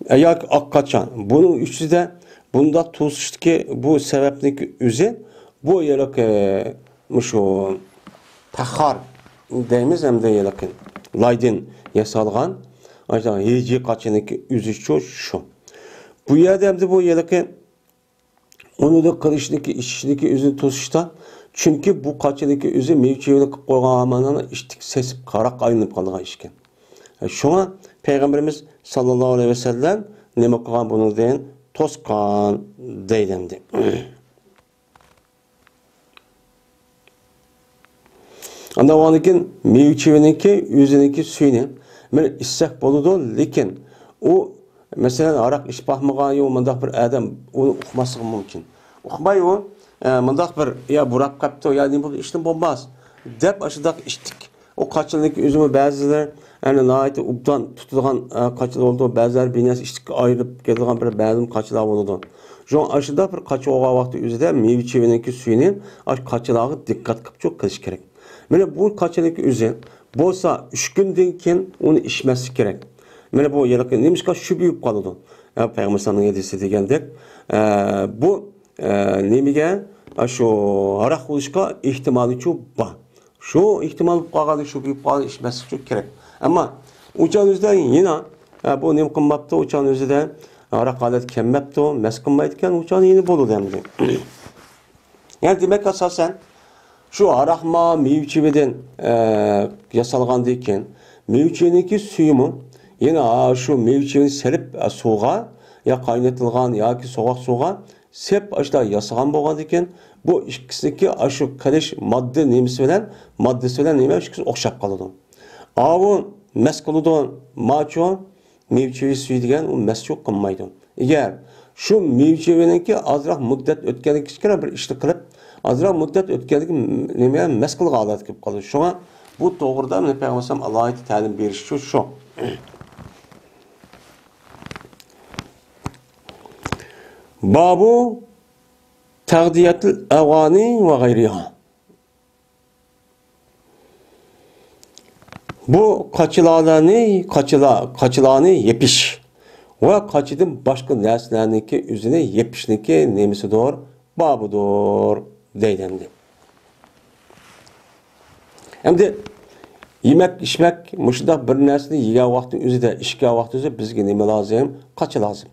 ياكى ئاق قاچا، بۇنىڭ ئۈستىدە بۇنداق توسۇشتىكى بۇ سەۋەبنىڭكى ئۆزى، بۇ ھېلىقى مۇشۇ پەخار دەيمىز ئەمدى، ھېلىقى لايدىن ياسالغان، ئاشۇ ھىجىي قاچىنىڭكى ئۆزىچۇ شۇ. بۇ يەردە ئەمدى بۇ ھېلىقى ئۇنىڭدىن قىلىشنىكى، ئىچىشنىكى ئۆزىنى توسۇشتا، چۈنكى بۇ قاچىنىڭكى ئۆزى مېۋە چېۋىنى قىلىپ قويغان ھامانلا ئىتتىك سېسىپ قاراققا ئايلىنىپ قالىدىغان ئىشكەن. شۇڭا پەيغەمبىرىمىز ساللاللاھۇ ئەلەيھى ۋەسەللەم نېمە قىلغان، بۇنىڭدىن توسقان دەيدۇ ئەمدى. ئاندىن ئۇنىڭدىن كېيىن مېۋە چېۋىنىڭكى ئۆزىنىڭكى سۈيىنى مانا ئىچسەك بولىدۇ، لېكىن ئۇ، مەسىلەن، ھاراق ئىچىپ باقمىغان يا مۇنداق بىر ئادەم ئۇنى ئۇقماسلىقى مۇمكىن. ئۇقماي ئۇ، ئە، مۇنداق بىر، يا بۇراپ قاپتۇ، يا نېمە بولدى، ئىچتىم بولماس دەپ ئاشۇنداق ئىچتىك. ئۇ قاچىلىرىنىڭكى ئۆزىمۇ بەزىلەر، يەنى ناھايىتى ئوبدان تۇتىدىغان، ئە، قاچىلار بولىدۇ، بەزىلەر بىر نەرسە ئىچتىككە ئايرىلىپ كېتىدىغان بىر بەزى قاچىلار بولىدۇ. شۇڭا ئاشۇنداق بىر قاچا بولغان ۋاقتى ئۆزىدە مېۋە چېۋىنىڭكى سۈيىنى ئاشۇ قاچىلارغا دىققەت قىلىپ قىلىش كېرەك. مانا بۇ قاچىنىڭكى ئۆزى بولسا ئۈچ كۈندىن كېيىن ئۇنى ئىچمەسلىك كېرەك. مانا بۇ ھېلىقى نېمىشقا شۈبھە بولۇپ قالىدۇ؟ ھە، پەيغەمبەر ئەلەيھىسسالامنىڭ ھەدىسى دېگەندەك، ئە، بۇ، ئە، نېمىگە، ئە، شۇ ھاراق بولۇشقا ئېھتىمالىچۇ بار. شۇ ئېھتىمال بولۇپ قالغان، شۇ بولۇپ قالغان ئىچمەسلىك كېرەك. ئەمما ئۇ چاغنىڭ ئۆزىدە يەنە، ئە، بۇ نېمە قىلماپتۇ، ئۇ چاغنىڭ ئۆزىدە ھاراق ھالەت كەلمەپتۇ، مەس قىلمايدىكەن، ئۇ چاغدا يەنە بولىدۇ ئەمدى. يەنى دېمەك، ئاساسەن شۇ ھاراقمۇ مېۋە چېۋىدىن، ئە، ياسالغاندىن كېيىن، مېۋە چېۋىنىڭكى سۈيىمۇ يەنە، ھا، شۇ مېۋە چېۋىنى سېلىپ، ئە، سۇغا، يا قاينىتىلغان ياكى سوغۇق سۇغا سېپ ئاشۇنداق ياسىغان بولغاندىكىن، بۇ ئىككىسىنىڭكى ئاشۇ قىلىش ماددا نېمىسى بىلەن، ماددىسى بىلەن نېمە ئىككىسى ئوخشاپ قالىدۇ. ئاۋۇ مەس قىلىدۇ، ماچۇ مېۋە چېۋە سۈيى دېگەن ئۇ مەسچۇ قىلمايدۇ. ئەگەر شۇ مېۋە چېۋىنىڭكى ئازراق مۇددەت ئۆتكەندىن كىچىككىنە بىر ئىشنى قىلىپ، ئازراق مۇددەت ئۆتكەندىن كېيىن نېمە مەس قىلغان ھالەتكە كېلىپ قالىدۇ. شۇڭا بۇ توغرىدا مەن پەيغەمبەر ئالاھىدە تەلىم بېرىشى شۇ. بابۇ تەغدىيەتىل ئەۋانى ۋە غەيرىھا. بۇ قاچىلارنى، قاچىلا-، قاچىلارنى يېپىش ۋە قاچىدىن باشقا نەرسىلەرنىڭكى ئۆزىنى يېپىشنىڭكى نېمىسىدۇر؟ بابىدۇر دەيدۇ ئەمدى. ئەمدى يېمەك، ئىچمەك، مۇشۇنداق بىر نەرسىنى يېگەن ۋاقتى ئۆزىدە، ئىچكەن ۋاقتى ئۆزىدە بىزگە نېمە لازىم؟ قاچا لازىم.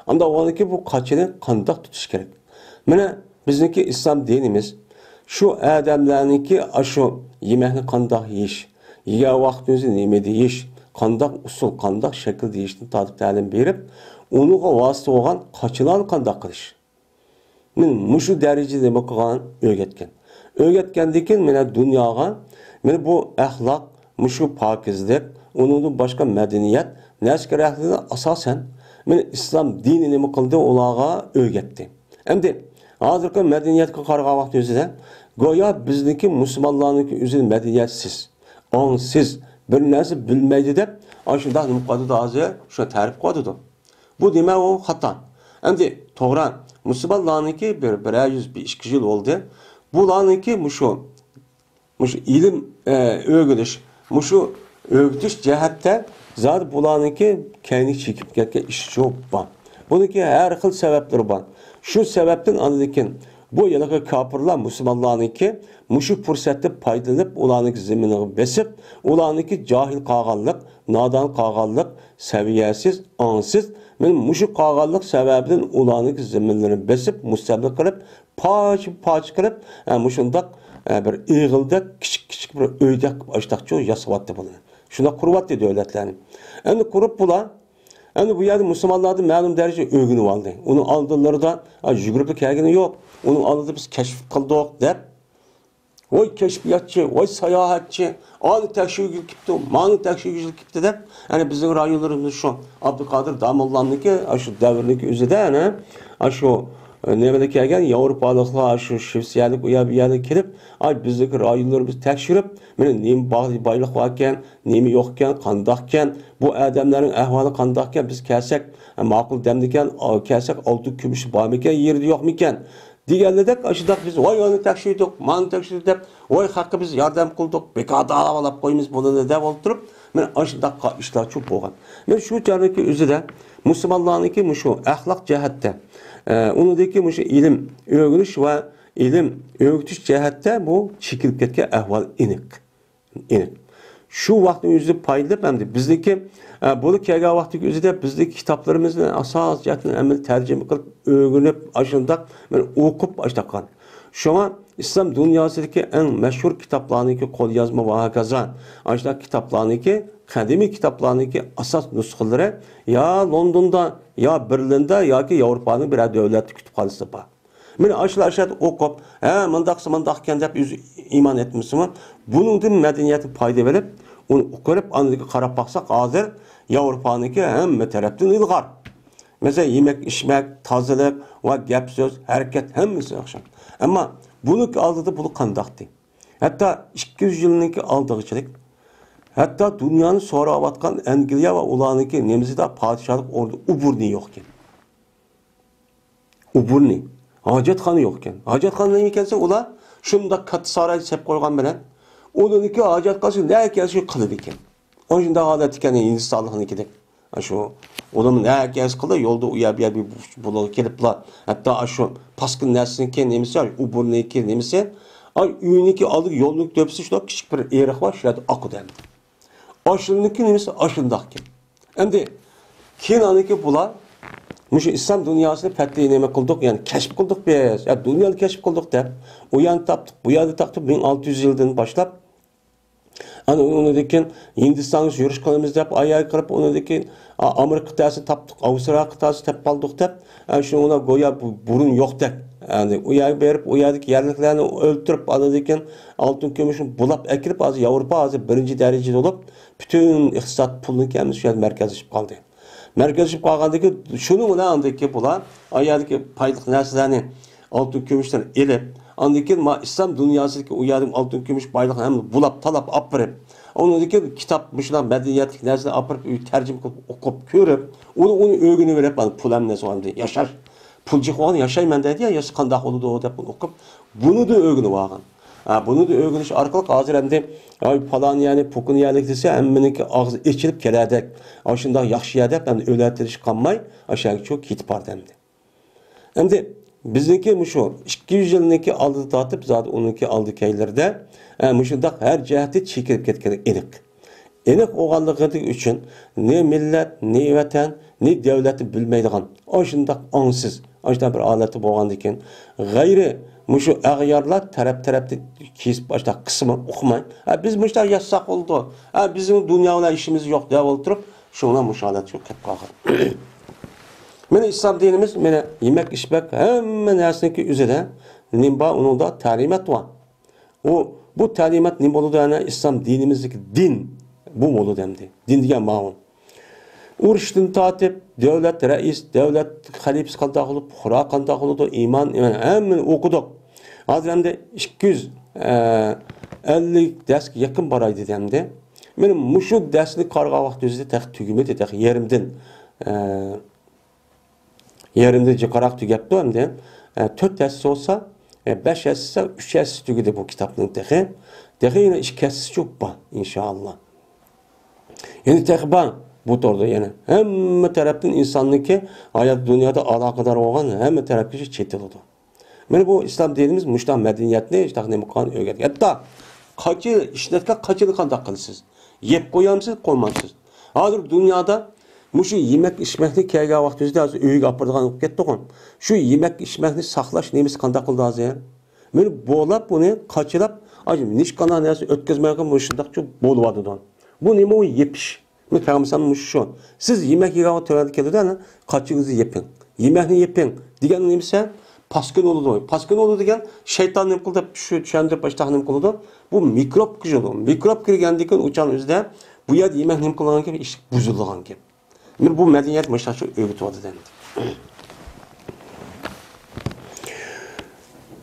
ئاندىن ئۇنىڭكى بۇ قاچىنى قانداق تۇتۇش كېرەك؟ مانا بىزنىڭكى ئىسلام دىنىمىز شۇ ئادەملەرنىڭكى ئاشۇ يېمەكنى قانداق يېيىش، يېگەن ۋاقتىمىزدا نېمە دېيىش، قانداق ئۇسۇل، قانداق شەكىلدە يېيىشتىن تارتىپ تەلىم بېرىپ، ئۇنىڭغا ۋاسىتە بولغان قاچىلارنى قانداق قىلىش. مانا مۇشۇ دەرىجىدە نېمە قىلغان؟ ئۆگەتكەن. ئۆگەتكەندىن كېيىن مانا دۇنياغا مانا بۇ ئەخلاق، مۇشۇ پاكىزلىق، ئۇنىڭدىن باشقا مەدەنىيەت، نەرسە كېرەكلىكىنى ئاساسەن مانا ئىسلام دىنى نېمە قىلدى؟ ئۇلارغا ئۆگەتتى. ئەمدى ھازىرقى مەدەنىيەتكە قارىغان ۋاقتى ئۆزىدە گويا بىزنىڭكى مۇسۇلمانلارنىڭكى ئۆزى مەدەنىيەتسىز، ئاڭسىز، بىر نەرسە بىلمەيدۇ دەپ، ئاشۇنداق نېمە قىلىۋاتىدۇ ھازىر، شۇ تەرىپ قىلىۋاتىدۇ. بۇ دېمە ئۇ خاتا. ئەمدى توغرا، مۇسۇلمانلارنىڭكى بىر، بىرەر يۈز، بىر ئىككى يۈز يىل بولدى. بۇلارنىڭكى مۇشۇ مۇشۇ ئىلىم، ئە، ئۆگىنىش، مۇشۇ ئۆگىتىش جەھەتتە زادى بۇلارنىڭكى كەينىگە چېكىپ كەتكەن ئىش يوق بار. بۇنىڭكى ھەر خىل سەۋەبلىرى بار. شۇ سەۋەبتىن ئاندىن كېيىن بۇ ھېلىقى كاپىرلار مۇسۇلمانلارنىڭكى مۇشۇ پۇرسەتتىن پايدىلىنىپ، ئۇلارنىڭكى زېمىنىغا بېسىپ، ئۇلارنىڭكى جاھىل قالغانلىق، نادان قالغانلىق، سەۋىيەسىز، ئاڭسىز، مانا مۇشۇ قالغانلىق سەۋەبىدىن ئۇلارنىڭكى زېمىنلىرىنى بېسىپ، مۇستەملىكە قىلىپ، پارچە-پارچە قىلىپ، ھە، مۇشۇنداق، ھە، بىر ئېغىلدەك، كىچىك-كىچىك بىر ئۆيدەك قىلىپ ئاشتاقچۇ ياسىۋاتتى بۇلار. شۇنداق قۇرۇۋاتتى دۆلەتلەرنى. ئەمدى قۇرۇپ بۇلار، ئەمدى بۇ يەردە مۇسۇلمانلاردىن مەلۇم دەرىجىدە ئۆگىنىۋالدى. ئۇنىڭ ئالدىلىرىدا، ھە، يۈگۈرۈپلا كەلگىنى يوق. ئۇنىڭ ئالدىدا بىز كەشىپ قىلدۇق دەپ، ۋاي كەشپىياتچى، ۋاي ساياھەتچى، ئانى تەكشۈرگىلى كېپتۇ، مانى تەكشۈرگىلى كېپتۇ دەپ، يەنى بىزنىڭ رايونلىرىمىز شۇ ئابدۇقادىر داموللامنىڭكى ئاشۇ دەۋرنىڭكى ئۆزىدە، يەنى ئاشۇ نېمىدە كەلگەن ياۋروپالىقلار، شۇ شىۋېتسىيەلىك ئۇ يەر بۇ يەردىن كېلىپ، ئاي بىزنىڭكى رايونلىرىمىزنى تەكشۈرۈپ، مانا نېمە باغ-، بايلىق باركەن، نېمە يوقكەن، قانداقكەن، بۇ ئادەملەرنىڭ ئەھۋالى قانداقكەن، بىز كەلسەك ماقۇل دەمدىكەن، كەلسەك ئالتۇن كۈمۈشى بارمىكەن، يېرىدە يوقمىكەن دېگەنلىدەك، ئاشۇنداق بىز ۋاي ئانى تەكشۈردۇق، مانى تەكشۈردۇق دەپ، ۋاي خەققە بىز ياردەم قىلدۇق، بىكار داۋالاپ قويىمىز بۇنى دەپ ئولتۇرۇپ، مانا ئاشۇنداق ئىشلار چوپ بولغان. مانا شۇ چاغدىكى ئۆزىدە مۇسۇلمانلارنىڭكى مۇشۇ ئەخلاق جەھەتتە، ئە، ئۇنىڭدىكى مۇشۇ ئىلىم ئۆگىنىش ۋە ئىلىم ئۆگىتىش جەھەتتە بۇ چېكىنىپ كەتكەن ئەھۋال ئېنىق. ئېنىق. شۇ ۋاقىتنىڭ ئۆزىدە پايدىلىنىپ، ئەمدى بىزنىڭكى، ئە، بۇنى كەلگەن ۋاقىتتىكى ئۆزىدە بىزنىڭكى كىتابلىرىمىزنى ئاساسىي جەھەتتىن ھەممىنى تەرجىمە قىلىپ، ئۆگىنىپ، ئاشۇنداق مەن ئوقۇپ ئاشتاققان. شۇڭا ئىسلام دۇنياسىدىكى ئەڭ مەشھۇر كىتابلارنىڭكى قوليازما ۋە ھاكازا ئاشۇنداق كىتابلارنىڭكى، قەدىمىي كىتابلارنىڭكى ئاساس نۇسخىلىرى يا لوندوندا، يا بېرلىندا ياكى ياۋروپانىڭ بىرەر دۆلەتلىك كۇتۇپخانىسىدا بار. مانا ئاشۇلار ئاشۇ يەردە ئوقۇپ، ھە، مۇنداقسا مۇنداق ئىكەن دەپ ئۆزى ئىمان ئېيتمىسىمۇ، بۇنىڭدىن مەدەنىيەتتىن پايدا ئېلىپ، ئۇنى ئوقۇپ، ئاندىن قاراپ باقساق، ھازىر ياۋروپانىڭكى ھەممە تەرەپتىن ئىلغار. مەسىلەن، يېمەك، ئىچمەك، تازىلىق ۋە گەپ سۆز، ھەرىكەت ھەممىسى ئوخشاش. ئەمما بۇنىڭ ئالدىدا بۇ قانداقتى؟ ھەتتا ئىككى يۈز يىلنىڭكى ئالدىغىچىلىك، ھەتتا دۇنيانى سوراۋاتقان ئەنگلىيە ۋە ئۇلارنىڭكى نېمىسىدا پادىشاھلىق ئورنىدا ئوبورنى يوقكەن. ئوبورنى، ھاجەتخانا يوقكەن. ھاجەتخانا نېمە ئىكەن دېسە، ئۇلار شۇنداق كاتتا ساراينى سېلىپ قويغان بىلەن، ئۇنىڭكى ھاجەتخانىسى نەگە كەلسە شۇ قىلىدىكەن. ئاشۇنداق ھالەت ئىكەن ھىندىستانلىقنىڭكىدەك. ئاشۇ ئۇلارمۇ نەگە كەلسە قىلىدۇ، يولدا ئۇ يەر بۇ يەر بۇ، بۇلارغا كېلىپلا. ھەتتا ئاشۇ پاسكىنا نەرسىنىڭكى نېمىسى، ئوبورنىنىڭكى نېمىسى، ئاي ئۆينىڭكى ئالدىدا يولنىڭ تۆپىسى شۇنداق كىچىك بىر ئېرىق بار، شۇ يەردە ئاقىدۇ ئەمدى. ئاشۇنىڭكى نېمىسى ئاشۇنداقكەن. ئەمدى كېيىن ئاندىكى بۇلار مۇشۇ ئىسلام دۇنياسىنى پەتھى نېمە قىلدۇق، يەنى كەشىپ قىلدۇق بىز، يا دۇنيانى كەشىپ قىلدۇق دەپ، ئۇ يەرنى تاپتۇق، بۇ يەرنى تاپتۇق، مىڭ ئالتە يۈز يىلدىن باشلاپ، ئانا ئۇنىڭدىن كېيىن ھىندىستانغا يۈرۈش قىلىمىز دەپ، ئاياغ قىلىپ، ئۇنىڭدىن كېيىن، ئا، ئامېرىكا قىتئەسىنى تاپتۇق، ئاۋسترالىيە قىتئەسىنى تاپىپ قالدۇق دەپ، ئە، شۇنىڭ بىلەن گويا بۇ بۇرۇن يوقتەك. يەنى ئۇ يەرگە بېرىپ، ئۇ يەردىكى يەرلىكلەرنى ئۆلتۈرۈپ، ئاندىن كېيىن ئالتۇن كۈمۈشنى بۇلاپ ئەكىرىپ، ھازىر ياۋروپا ھازىر بىرىنچى دەرىجىدە بولۇپ، پۈتۈن ئىقتىساد پۇلنىڭكى ھەممىسى شۇ يەردە مەركەزلىشىپ قالدى. مەركەزلىشىپ قالغاندىن كېيىن، شۇنىڭ بىلەن ئاندىن كېيىن بۇلار، ئا يەردىكى پايدىلىق نەرسىلەرنى، ئالتۇن كۈمۈشلەرنى ئېلىپ، ئاندىن كېيىن ما ئىسلام دۇنياسىدىكى ئۇ يەردىكى ئالتۇن كۈمۈش بايلىقنى ھەممىنى بۇلاپ، تالاپ ئاپىرىپ، ئۇنىڭدىن كېيىن كىتاب، مۇشۇنداق مەدەنىيەتلىك نەرسىلەرنى ئاپىرىپ، ئۆي تەرجىمە قىلىپ، ئوقۇپ، كۆرۈپ، ئۇنى، ئۇنى ئۆگىنىۋېلىپ، مانا پۇل ھەم نەرسە ئالدى. ياشاش، پۇل جىق بولغان ياشايمەن دەيدۇ يا، ياشا قانداق بولىدۇ دەپ ئۇنى ئوقۇپ، بۇنىدۇ ئۆگىنىۋالغان. ھە، بۇنىدۇ ئۆگىنىش ئارقىلىق ھازىر ئەمدى، ئاي، پالان يەرنى، پۇكۇن يەرلىك دېسە، ھەممىنىڭكى ئاغزى ئېچىلىپ كېلەدەك. ئاشۇنداق ياخشى يەر دەپ، ئەمدى ئۆلە تىرىش قالماي، ئاشۇ يەرگە چۈ-، كېتىپ باردى ئەمدى. ئەمدى بىزنىڭكى مۇشۇ ئىككى يۈز يىلنىڭكى ئالدىدا تارتىپ، زادى ئۇنىڭكى ئالدى كەينىلىرىدە، ئە، مۇشۇنداق ھەر جەھەتتە چېكىنىپ كەتكىنى ئېنىق. ئېنىق بولغانلىقى ئۈچۈن نە مىللەت، نە ۋەتەن، نە دۆلەتنى بىلمەيدىغان، ئاشۇنداق ئاڭسىز، ئاشۇنداق بىر ھالەتتە بولغاندىكىن، غەيرىي مۇشۇ ئەغيارلار تەرەپ-تەرەپتىن كېسىپ، ئاشۇنداق قىسمىنى ئۇقماي، «ھە، بىز مۇشۇنداق ياشىساق بولىدۇ، ھە، بىزنىڭ دۇنيا بىلەن ئىشىمىز يوق» دەپ ئولتۇرۇپ، شۇڭا مۇشۇ ھالەتكە كېلىپ قالغان. مانا ئىسلام دىنىمىز، مانا يېمەك-ئىچمەك، ھەممە نەرسىنىڭكى ئۆزىدە نېمە بار؟ ئۇنىڭدا تەلىمات بار. ئۇ، بۇ تەلىمات نېمە بولىدۇ؟ يەنى ئىسلام دىنىمىزدىكى دىن بۇ بولىدۇ ئەمدى. دىن دېگەن ماۋۇ. ئۇرۇشتىن تارتىپ، دۆلەت رەئىس، دۆلەت خەلىپىسى قانداق بولۇپ، پۇقرا قانداق بولىدۇ، ئىمان، ئىمان، ھەممىنى ئوقۇدۇق. ھازىر ئەمدى ئىككى يۈز ئەللىك دەرسكە يېقىن باراي دېدى ئەمدى. مانا مۇشۇ دەرسنى قارىغان ۋاقتىمىزدا تېخى تۈگىمىدى، تېخى يېرىمدىن، ئە، يېرىمدىن جىقراق تۈگەپتۇ ئەمدى. ئە، تۆت ھەسسە بولسا، ئە، بەش ھەسسە، ئۈچ ھەسسە تۈگىدى بۇ كىتابنىڭ تېخى. تېخى يەنە ئىككى ھەسسىچە بار، ئىنشائاللا. يەنە تېخى بار بۇ توردا يەنە. ھەممە تەرەپتىن ئىنساننىڭكى ھايات دۇنيادا ئالاقىدار بولغان ھەممە تەرەپكىچە چېتىلىدۇ. مانا بۇ ئىسلام دىنىمىز مۇشۇنداق مەدەنىيەتنى، شۇنداق نېمە قىلغان ئۆگەتكەن. ھەتتا قاچا ئىشلەتكەن قاچىنى قانداق قىلىسىز؟ يەپ قويامسىز، قويمامسىز؟ ھازىر دۇنيادا مۇشۇ يېمەك ئىچمەكنى كەلگەن ۋاقتىمىزدا ھازىر ئۆيگە ئاپىرىدىغان بولۇپ كەتتىغۇ. شۇ يېمەك ئىچمەكنى ساقلاش نېمىسى قانداق قىلدى ھازىر؟ مانا بولاپ بۇنى قاچىلاپ، ئاشۇ نېشقانداق نەرسە ئۆتكۈزمەيدىغان مۇشۇنداق بولۇۋاتىدۇ. بۇ نېمە ئۇ يېپىش؟ مەن كەلمىسەم مۇشۇ شۇ. سىز يېمەك يېگەن تۆۋەندە كېلىدۇ، ئەنە، قاچىڭىزنى يېپىڭ. يېمەكنى يېپىڭ دېگەن نېمىسى؟ پاسكىنا بولىدۇ. پاسكىنا بولىدۇ دېگەن شەيتان نېمە قىلدى دەپ چۈش-، چۈشەندۈرۈپ باشتاق نېمە قىلىدۇ؟ بۇ مىكروب كىرىدۇ. مىكروب كىرگەندىن كېيىن ئۇ چاغنىڭ ئۆزىدە بۇ يەردە يېمەك نېمە قىلىدىغان گەپ؟ ئىشىك بۇزۇلىدىغان گەپ. مانا بۇ مەدەنىيەت مۇشۇنداق ئۆگىتىۋاتىدۇ ئەمدى.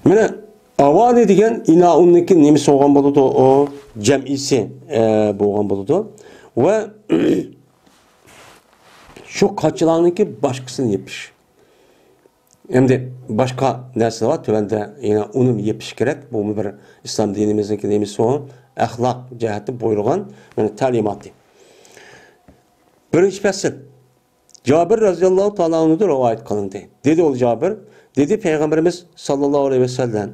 مانا ئاۋانى دېگەن ئىنائۇننىڭكى نېمىسى بولغان بولىدۇ؟ ئۇ جەمئىسى، ئە، بولغان بولىدۇ. ۋە شۇ قاچىلارنىڭكى باشقىسىنى يېپىش. ئەمدى باشقا نەرسىلەر بار، تۆۋەندە يەنە ئۇنى يېپىش كېرەك. بۇمۇ بىر ئىسلام دىنىمىزنىڭكى نېمىسى ئۇ؟ ئەخلاق جەھەتتە بۇيرۇغان، يەنى تەلىماتى. بىرىنچى پەسىل. جابىر رەزىياللاھۇ تائالا ئەنھۇدىن رىۋايەت قىلىندى. دېدى ئۇ جابىر، دېدى پەيغەمبىرىمىز ساللاللاھۇ ئەلەيھى ۋەسەللەم،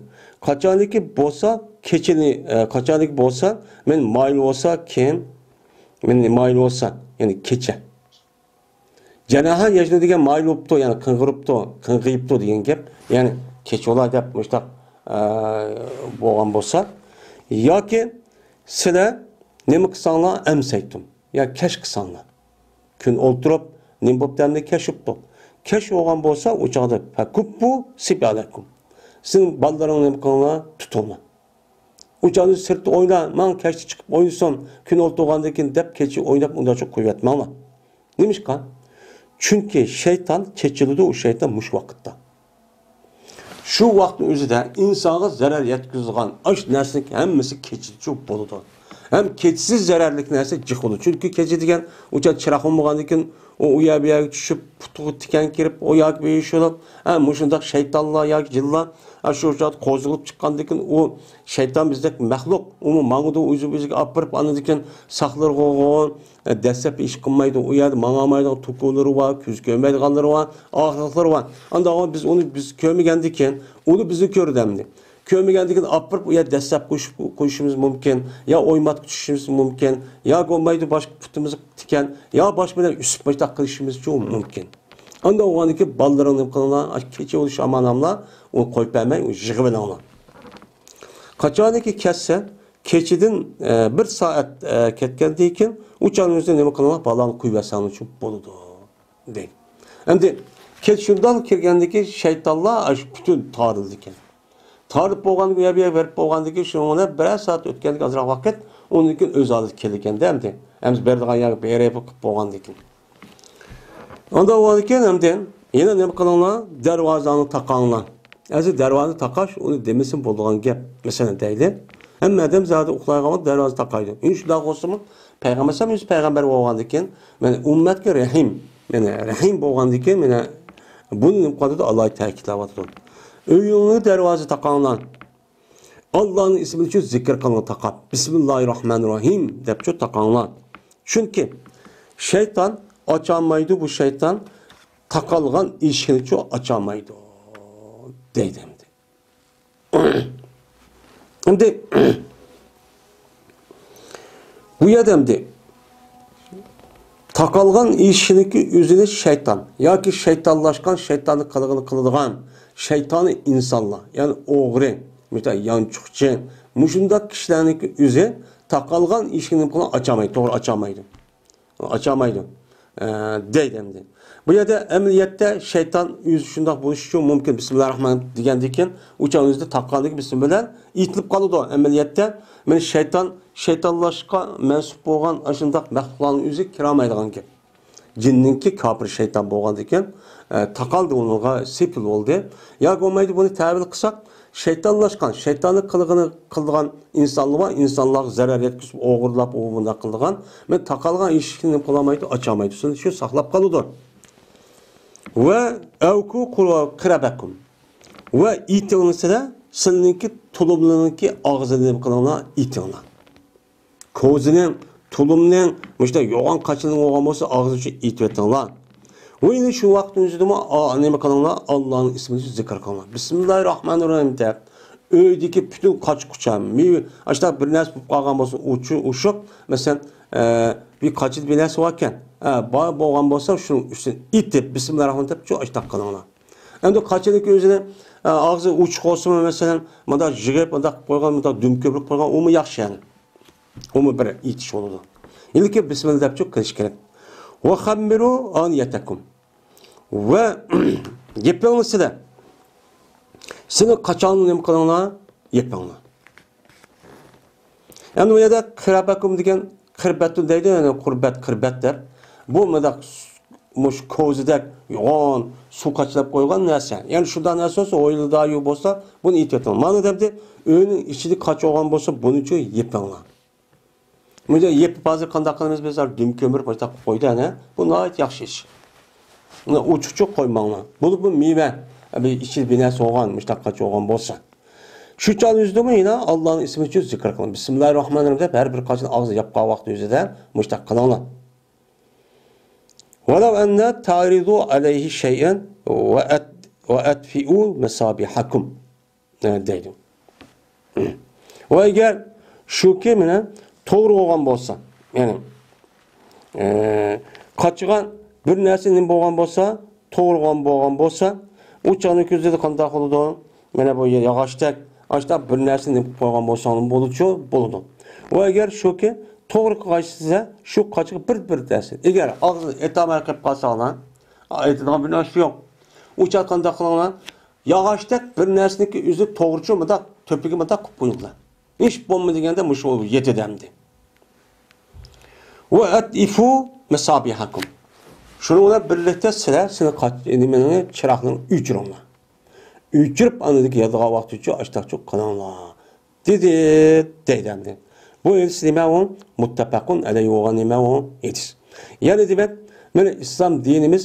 قاچانكى بولسا كېچىنى، ئە، قاچانكى بولسا، مەن مايىل بولسا كىم؟ مەن مايىل بولسا، يەنى كېچە. جەناھا يەجنۇ دېگەن مايىل بوپتۇ، يەنى قىڭغىرىپتۇ، قىڭغىيىپتۇ دېگەن گەپ. يەنى كېچە بولاي دەپ مۇشتاق، ئە، بولغان بولسا. ياكى سىلەر نېمە قىلساڭلار، ئەمسەيتۇم. يا كەچ قىلساڭلار. كۈن ئولتۇرۇپ، نېمە بوپتۇ ئەمدى كەچ بوپتۇ. كەچ بولغان بولسا، ئۇ چاغدا فەكۇپپۇ سىبيانەكۇم. سىزنىڭ بالىلىرىڭنى نېمە قىلىڭلار، تۇتۇڭلار. ئۇ چاغدا سىرتتا ئوينا، ماڭ كەچتە چىقىپ ئوينىسۇن، كۈن ئولتۇرغاندىن كېيىن دەپ كېچە ئويناپ ئۇنداقچە قويۇۋەتمەڭلار. نېمىشقا؟ چۈنكى شەيتان چېچىلىدۇ، ئۇ شەيتان مۇشۇ ۋاقىتتا. شۇ ۋاقىتنىڭ ئۆزىدە ئىنسانغا زەرەر يەتكۈزىدىغان ئاش نەرسىنىڭ ھەممىسى كېچىچۇ بولىدۇ. ھەم كېچىسى زەرەرلىك نەرسە جىق بولىدۇ. چۈنكى كېچە دېگەن ئۇ چاغ چىراغ بولمىغاندىن كېيىن ئۇ، ئۇ يەر بۇ يەرگە چۈشۈپ، پۇتىغا تىكەن كىرىپ، ئۇ ياكى بۇ يەرگە شۇلۇپ، ھە، مۇشۇنداق شەيتانلار ياكى جىنلار، ھە، شۇ چاغدا قوزغىلىپ چىققاندىن كېيىن ئۇ شەيتان بىزدەك مەخلۇق، ئۇمۇ ماڭىدۇ، ئۆزى ئۆزىگە ئاپىرىپ، ئاندىن كېيىن ساقلىرىغا، ئە، دەسلەپ ئىش قىلمايدۇ. ئۇ يەردە ماڭالمايدىغان توكۇلىرى بار، كۆزى كۆرمەيدىغانلىرى بار، ئاغرىقلىرى بار. ئانداق بىز ئۇنى بىز كۆرمىگەندىن كېيىن، ئۇنى بىزنى كۆرىدۇ ئەمدى. كۆرمىگەندىن كېيىن ئاپىرىپ ئۇ يەردە دەسسەپ قويۇشۇپ، قويۇشىمىز مۇمكىن. يا ئويماتقا چۈشۈشىمىز مۇمكىن. يا بولمايدۇ باشقا پۇتىمىزغا تىكەن. يا باشقا بىلەن ئۈسۈپ مۇشۇنداق قىلىشىمىزچۇ مۇمكىن. ئانداق بولغاندىكىن بالىلىرىڭ نېمە قىلىڭلار؟ ئاشۇ كېچە بولۇش ئاماناملا ئۇنى قويۇپ بەرمەي، ئۇنى يىغىۋېلىڭلار. قاچانكى كەتسە، كېچىدىن، ئە، بىر سائەت، ئە، كەتكەندىن كېيىن ئۇ چاغنىڭ ئۆزىدە نېمە قىلىڭلار؟ بالىلارنى قويۇۋەتسەڭلارچۇ بولىدۇ. دەيدۇ. ئەمدى كېچە شۇنداق كىرگەندىكى شەيتانلار ئاشۇ پۈتۈن تارىلىدىكەن. تارىپ بولغان، بۇ يەر، بۇ يەرگە بېرىپ بولغاندىكىن شۇنىڭ بىلەن بىرەر سائەت ئۆتكەندىكىن ئازراق ۋاقىت، ئۇنىڭدىن كېيىن ئۆز ھالىتىگە كېلىدىكەندە ئەمدى. ئەمدى بېرىدىغان يەرگە بېرىپ قىلىپ بولغاندىكىن. ئانداق بولغاندىكىن ئەمدى يەنە نېمە قىلىڭلار؟ دەرۋازاڭنى تاقاڭلار. ئەزى دەرۋازا تاقاش، ئۇنى دېمىسىمۇ بولىدىغان گەپ. مەسىلەن، دەيلى، ھەممە ئادەم زادى ئۇخلايدىغان ۋاقىت دەرۋازا تاقايدۇ. ئۇ شۇنداق بولسىمۇ، پەيغەمبەر ئەلەيھىسسالام ئۆزى پەيغەمبەر بولغاندىكىن، مانا ئۈممەتكە رەھىم، مانا رەھىم بولغاندىكىن، مانا بۇنى نېمە قىلىۋاتىدۇ؟ ئاللاھ تەكىتلەۋاتىدۇ. ئۆيۈڭنى دەرۋازا تاقاڭلار. ئاللاھنىڭ ئىسمىنى شۇ زىكىر قىلىڭ تاقاپ. بىسمىللاھىررەھمانىررەھىم دەپچۇ تاقاڭلار. چۈنكى شەيتان ئاچالمايدۇ، بۇ شەيتان تاقالغان ئىشىكنىچۇ ئاچالمايدۇ دەيدۇ ئەمدى. ئەمدى بۇ يەردە ئەمدى تاقالغان ئىشىكنىڭكى ئۆزىنى شەيتان ياكى شەيتانلاشقان، شەيتاننىڭ قىلىقىنى قىلىدىغان، شەيتانىي ئىنسانلار، يەنى ئوغرى، مۇشۇنداق يانچۇقچى، مۇشۇنداق كىشىلەرنىڭكى ئۆزى تاقالغان ئىشىكنى نېمە قىلغان؟ ئاچالمايدۇ، توغرا ئاچالمايدۇ. ئاچالمايدۇ، ئە، دەيدۇ ئەمدى. بۇ يەردە ئەمەلىيەتتە شەيتان ئۆزى شۇنداق بولۇشى مۇمكىن. بىسمىللاھىررەھمانىررەھىم دېگەندىن كېيىن ئۇ چاغ ئۆزىدە تاقالدىكى بىسمى بىلەن ئېيتىلىپ قالىدۇ. ئەمەلىيەتتە مانا شەيتان، شەيتانلاشقا مەنسۇپ بولغان ئاشۇنداق مەخلۇقلارنىڭ ئۆزى كىرالمايدىغان گەپ. جىننىڭكى كاپىر شەيتان بولغاندىكىن، ئە، تاقالدى ئۇنىڭغا، سېپىل بولدى. يا بولمايدۇ بۇنى تەۋىل قىلساق، شەيتانلاشقان، شەيتاننىڭ قىلىقىنى قىلىدىغان ئىنسانلار بار، ئىنسانلارغا زەرەر يەتكۈزۈپ، ئوغرىلاپ، ئۇ بۇنداق قىلىدىغان. مەن تاقالغان ئىشىكنى نېمە قىلالمايدۇ، ئاچالمايدۇ. شۇنى شۇ ساقلاپ قالىدۇ. ۋە ئەۋكۇ قۇرا-، قىرەبەكۇم. ۋە ئېتىڭلار سىلەر، سىلىنىڭكى تۇلۇملىرىنىڭكى ئاغزىنى نېمە قىلىڭلار، ئېتىڭلار. كوزىنىڭ، تۇلۇمنىڭ، مۇشۇنداق يوغان قاچىلىرىڭ بولغان بولسا، ئاغزى ئۈچۈن ئېتىۋېتىڭلار. ۋە يەنە شۇ ۋاقىتنىڭ ئۆزىدىمۇ، ئا-، نېمە قىلىڭلار، ئاللانىڭ ئىسمىنى زىكىر قىلىڭلار. بىسمىللاھىررەھمانىررەھىم دەپ، ئۆيدىكى پۈتۈن قاچا-قۇچا، مېۋە، ئاشۇنداق بىر نەرسە بولۇپ قالغان بولسا، ئۇچۇ-، ئۇششۇق، مەسىلەن، ئە، بىر قاچىدا بىر نەرسە باركەن، ئە، بار بولغان بولسا، شۇنىڭ ئۈستىدىن ئېتىپ، بىسمىللاھىررەھمانىررەھىم دەپ، شۇ ئاشۇنداق قىلىڭلار. ئەمدى قاچىدىكى ئۆزىنى، ئە، ئاغزى ئوچۇق بولسىمۇ، مەسىلەن، مۇنداق يىغىپ، مۇنداق قىلىپ قويغان، مۇنداق دۈم كۆپۈرۈپ قويغان، ئۇمۇ ياخشى يەنى. ئۇمۇ بىر ئېيتىش بولىدۇ. لېكىن بىسمىللا دەپچۇ قىلىش كېرەك. ۋە خەممىرۇ ئانىيەتەكۇم. ۋە گېپىڭلار سىلەر. سېنىڭ قاچاڭنى نېمە قىلىڭلار؟ يېپىڭلار. يەنى بۇ يەردە قىرابەكۇم دېگەن قىربەتۇ دەيدۇ، يەنى قۇربەت، قىربەت دەپ. بۇ مۇنداق مۇشۇ كوزىدەك يوغان سۇ قاچىلاپ قويغان نەرسە. يەنى شۇنداق نەرسە بولسا، ھويلىدا يۇ بولسا، بۇنى ئېيتىۋېتىڭ. مانا دەمدى ئۆينىڭ ئىچىدە قاچا بولغان بولسا، بۇنىچۇ يېپىڭلار. مۇنداق يېپىپ ھازىر قانداق قىلىمىز بىز؟ ھازىر دۈم كۆمۈر مۇشۇنداق قويدى، ئەنە. بۇ ناھايىتى ياخشى ئىش. بۇنى ئوچۇقچۇ قويماڭلار. بولۇپمۇ مېۋە، بىر ئىچىدە بىر نەرسە بولغان، مۇشۇنداق قاچا بولغان بولسا. شۇ چاغ ئۆزىدىمۇ يەنە ئاللانىڭ ئىسمى ئۈچۈن زىكىر قىلىڭ. بىسمىللاھىررەھمانىررەھىم دەپ ھەر بىر قاچىنى ئاغزىنى ياپقان ۋاقتى ئۆزىدە مۇشۇنداق قىلىڭلار. ۋەلەۋ ئەننە تەئرىزۇ ئەلەيھى شەيئەن ۋە ئەت-، ۋە ئەتفىئۇ مەسابىھەكۇم. ئە، دەيدۇ. ۋە ئەگەر شۇكى مانا توغرا بولغان بولسا، يەنى، ئە، قاچىغان بىر نەرسە نېمە بولغان بولسا، توغرا بولغان بولسا، ئۇ چاغنىڭ كۆزىدە قانداق بولىدۇ؟ مانا بۇ ياغاچتەك، ئاشۇنداق بىر نەرسە نېمە قىلىپ قويغان بولساڭ بولىدۇچۇ، بولىدۇ. ۋە ئەگەر شۇكى توغرا قىلغايسىز، شۇ قاچىغا بىر، بىر نەرسە. ئەگەر ئاغزىنى ئېتالماي قېلىپ قالساڭلار، ئېتىدىغان بىر نەرسە يوق. ئۇ چاغ قانداق قىلىڭلار؟ ياغاچتەك بىر نەرسىنىڭكى ئۆزى توغرىچۇ مۇنداق تۆپىگە مۇنداق قىلىپ قويۇڭلار. ھېچ بولمىدى دېگەندە مۇشۇ يېتىدۇ ئەمدى. ۋە ئەتئىفۇ مەسابىھەكۇم. شۇنىڭ بىلەن بىرلىكتە سىلەر سىلى قاچ-، نېمىنى، چىراغنى ئۆچۈرۈڭلار. ئۆچۈرۈپ ئاندىن كېيىن ياتىدىغان ۋاقتىچۇ ئاشتاقچۇ قىلىڭلار. دېدى، دەيدۇ ئەمدى. بۇ ھەدىس نېمە ئۇ؟ مۇتتەپەقۇن ئەلەيھى بولغان نېمە ئۇ؟ ھەدىس. يەنى دېمەك، مانا ئىسلام دىنىمىز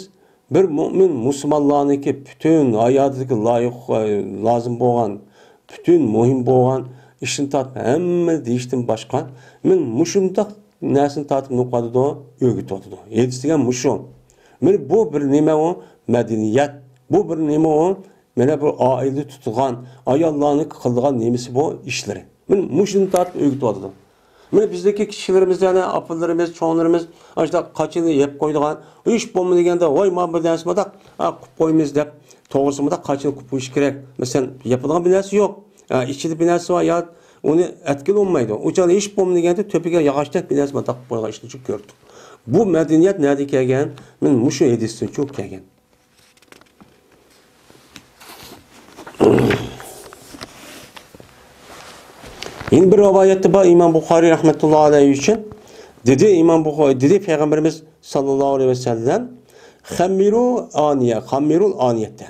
بىر مۆمىن مۇسۇلمانلارنىڭكى پۈتۈن ھاياتىدىكى لايىق، لازىم بولغان، پۈتۈن مۇھىم بولغان ئىشتىن تارتىپ ھەممە دېيىشتىن باشقا، مانا مۇشۇنداق نەرسىنى تارتىپ نېمە قىلىۋاتىدۇ؟ ئۆگىتىۋاتىدۇ. ھەدىس دېگەن مۇشۇ. مانا بۇ بىر نېمە ئۇ؟ مەدەنىيەت. بۇ بىر نېمە ئۇ؟ مانا بۇ ئائىلىدە تۇتىدىغان، ئاياللارنىڭ قىلىدىغان نېمىسى بۇ ئىشلىرى. مانا مۇشۇنى تارتىپ ئۆگىتىۋاتىدۇ. مانا بىزدىكى كىشىلىرىمىز، يەنى ئاپىلىرىمىز، چوڭلىرىمىز ئاشۇنداق قاچىنى يەپ قويىدىغان، ھېچ بولمىدى دېگەندە، ۋاي، مانا بىر نەرسە مۇنداق، ھە، قىلىپ قويىمىز دەپ، توغرىسى مۇنداق قاچىنى قىلىپ قويۇش كېرەك. مەسىلەن، ياپىدىغان بىر نەرسە يوق. ھە، ئىچىدە بىر نەرسە بار، يا ئۇنى ئەتكىلى بولمايدۇ. ئۇ چاغدا ھېچ بولمىدى دېگەندە، تۆپىگە ياغاچتەك بىر نەرسە مۇنداق قىلىپ قويغان ئىشنى كۆردۇق. بۇ مەدەنىيەت نەدىن كەلگەن؟ مانا مۇشۇ ھەدىستىنچۇ كەلگەن. يەنە بىر رىۋايەتتە بار، ئىمام بۇخارىي رەھمەتۇللاھى ئەلەيھى ئۈچۈن دېدى، ئىمام بۇخارىي دېدى، پەيغەمبىرىمىز ساللاللاھۇ ئەلەيھى ۋەسەللەم، خەممىرۇ ئانىيە، خەممىرۇل ئانىيەتە.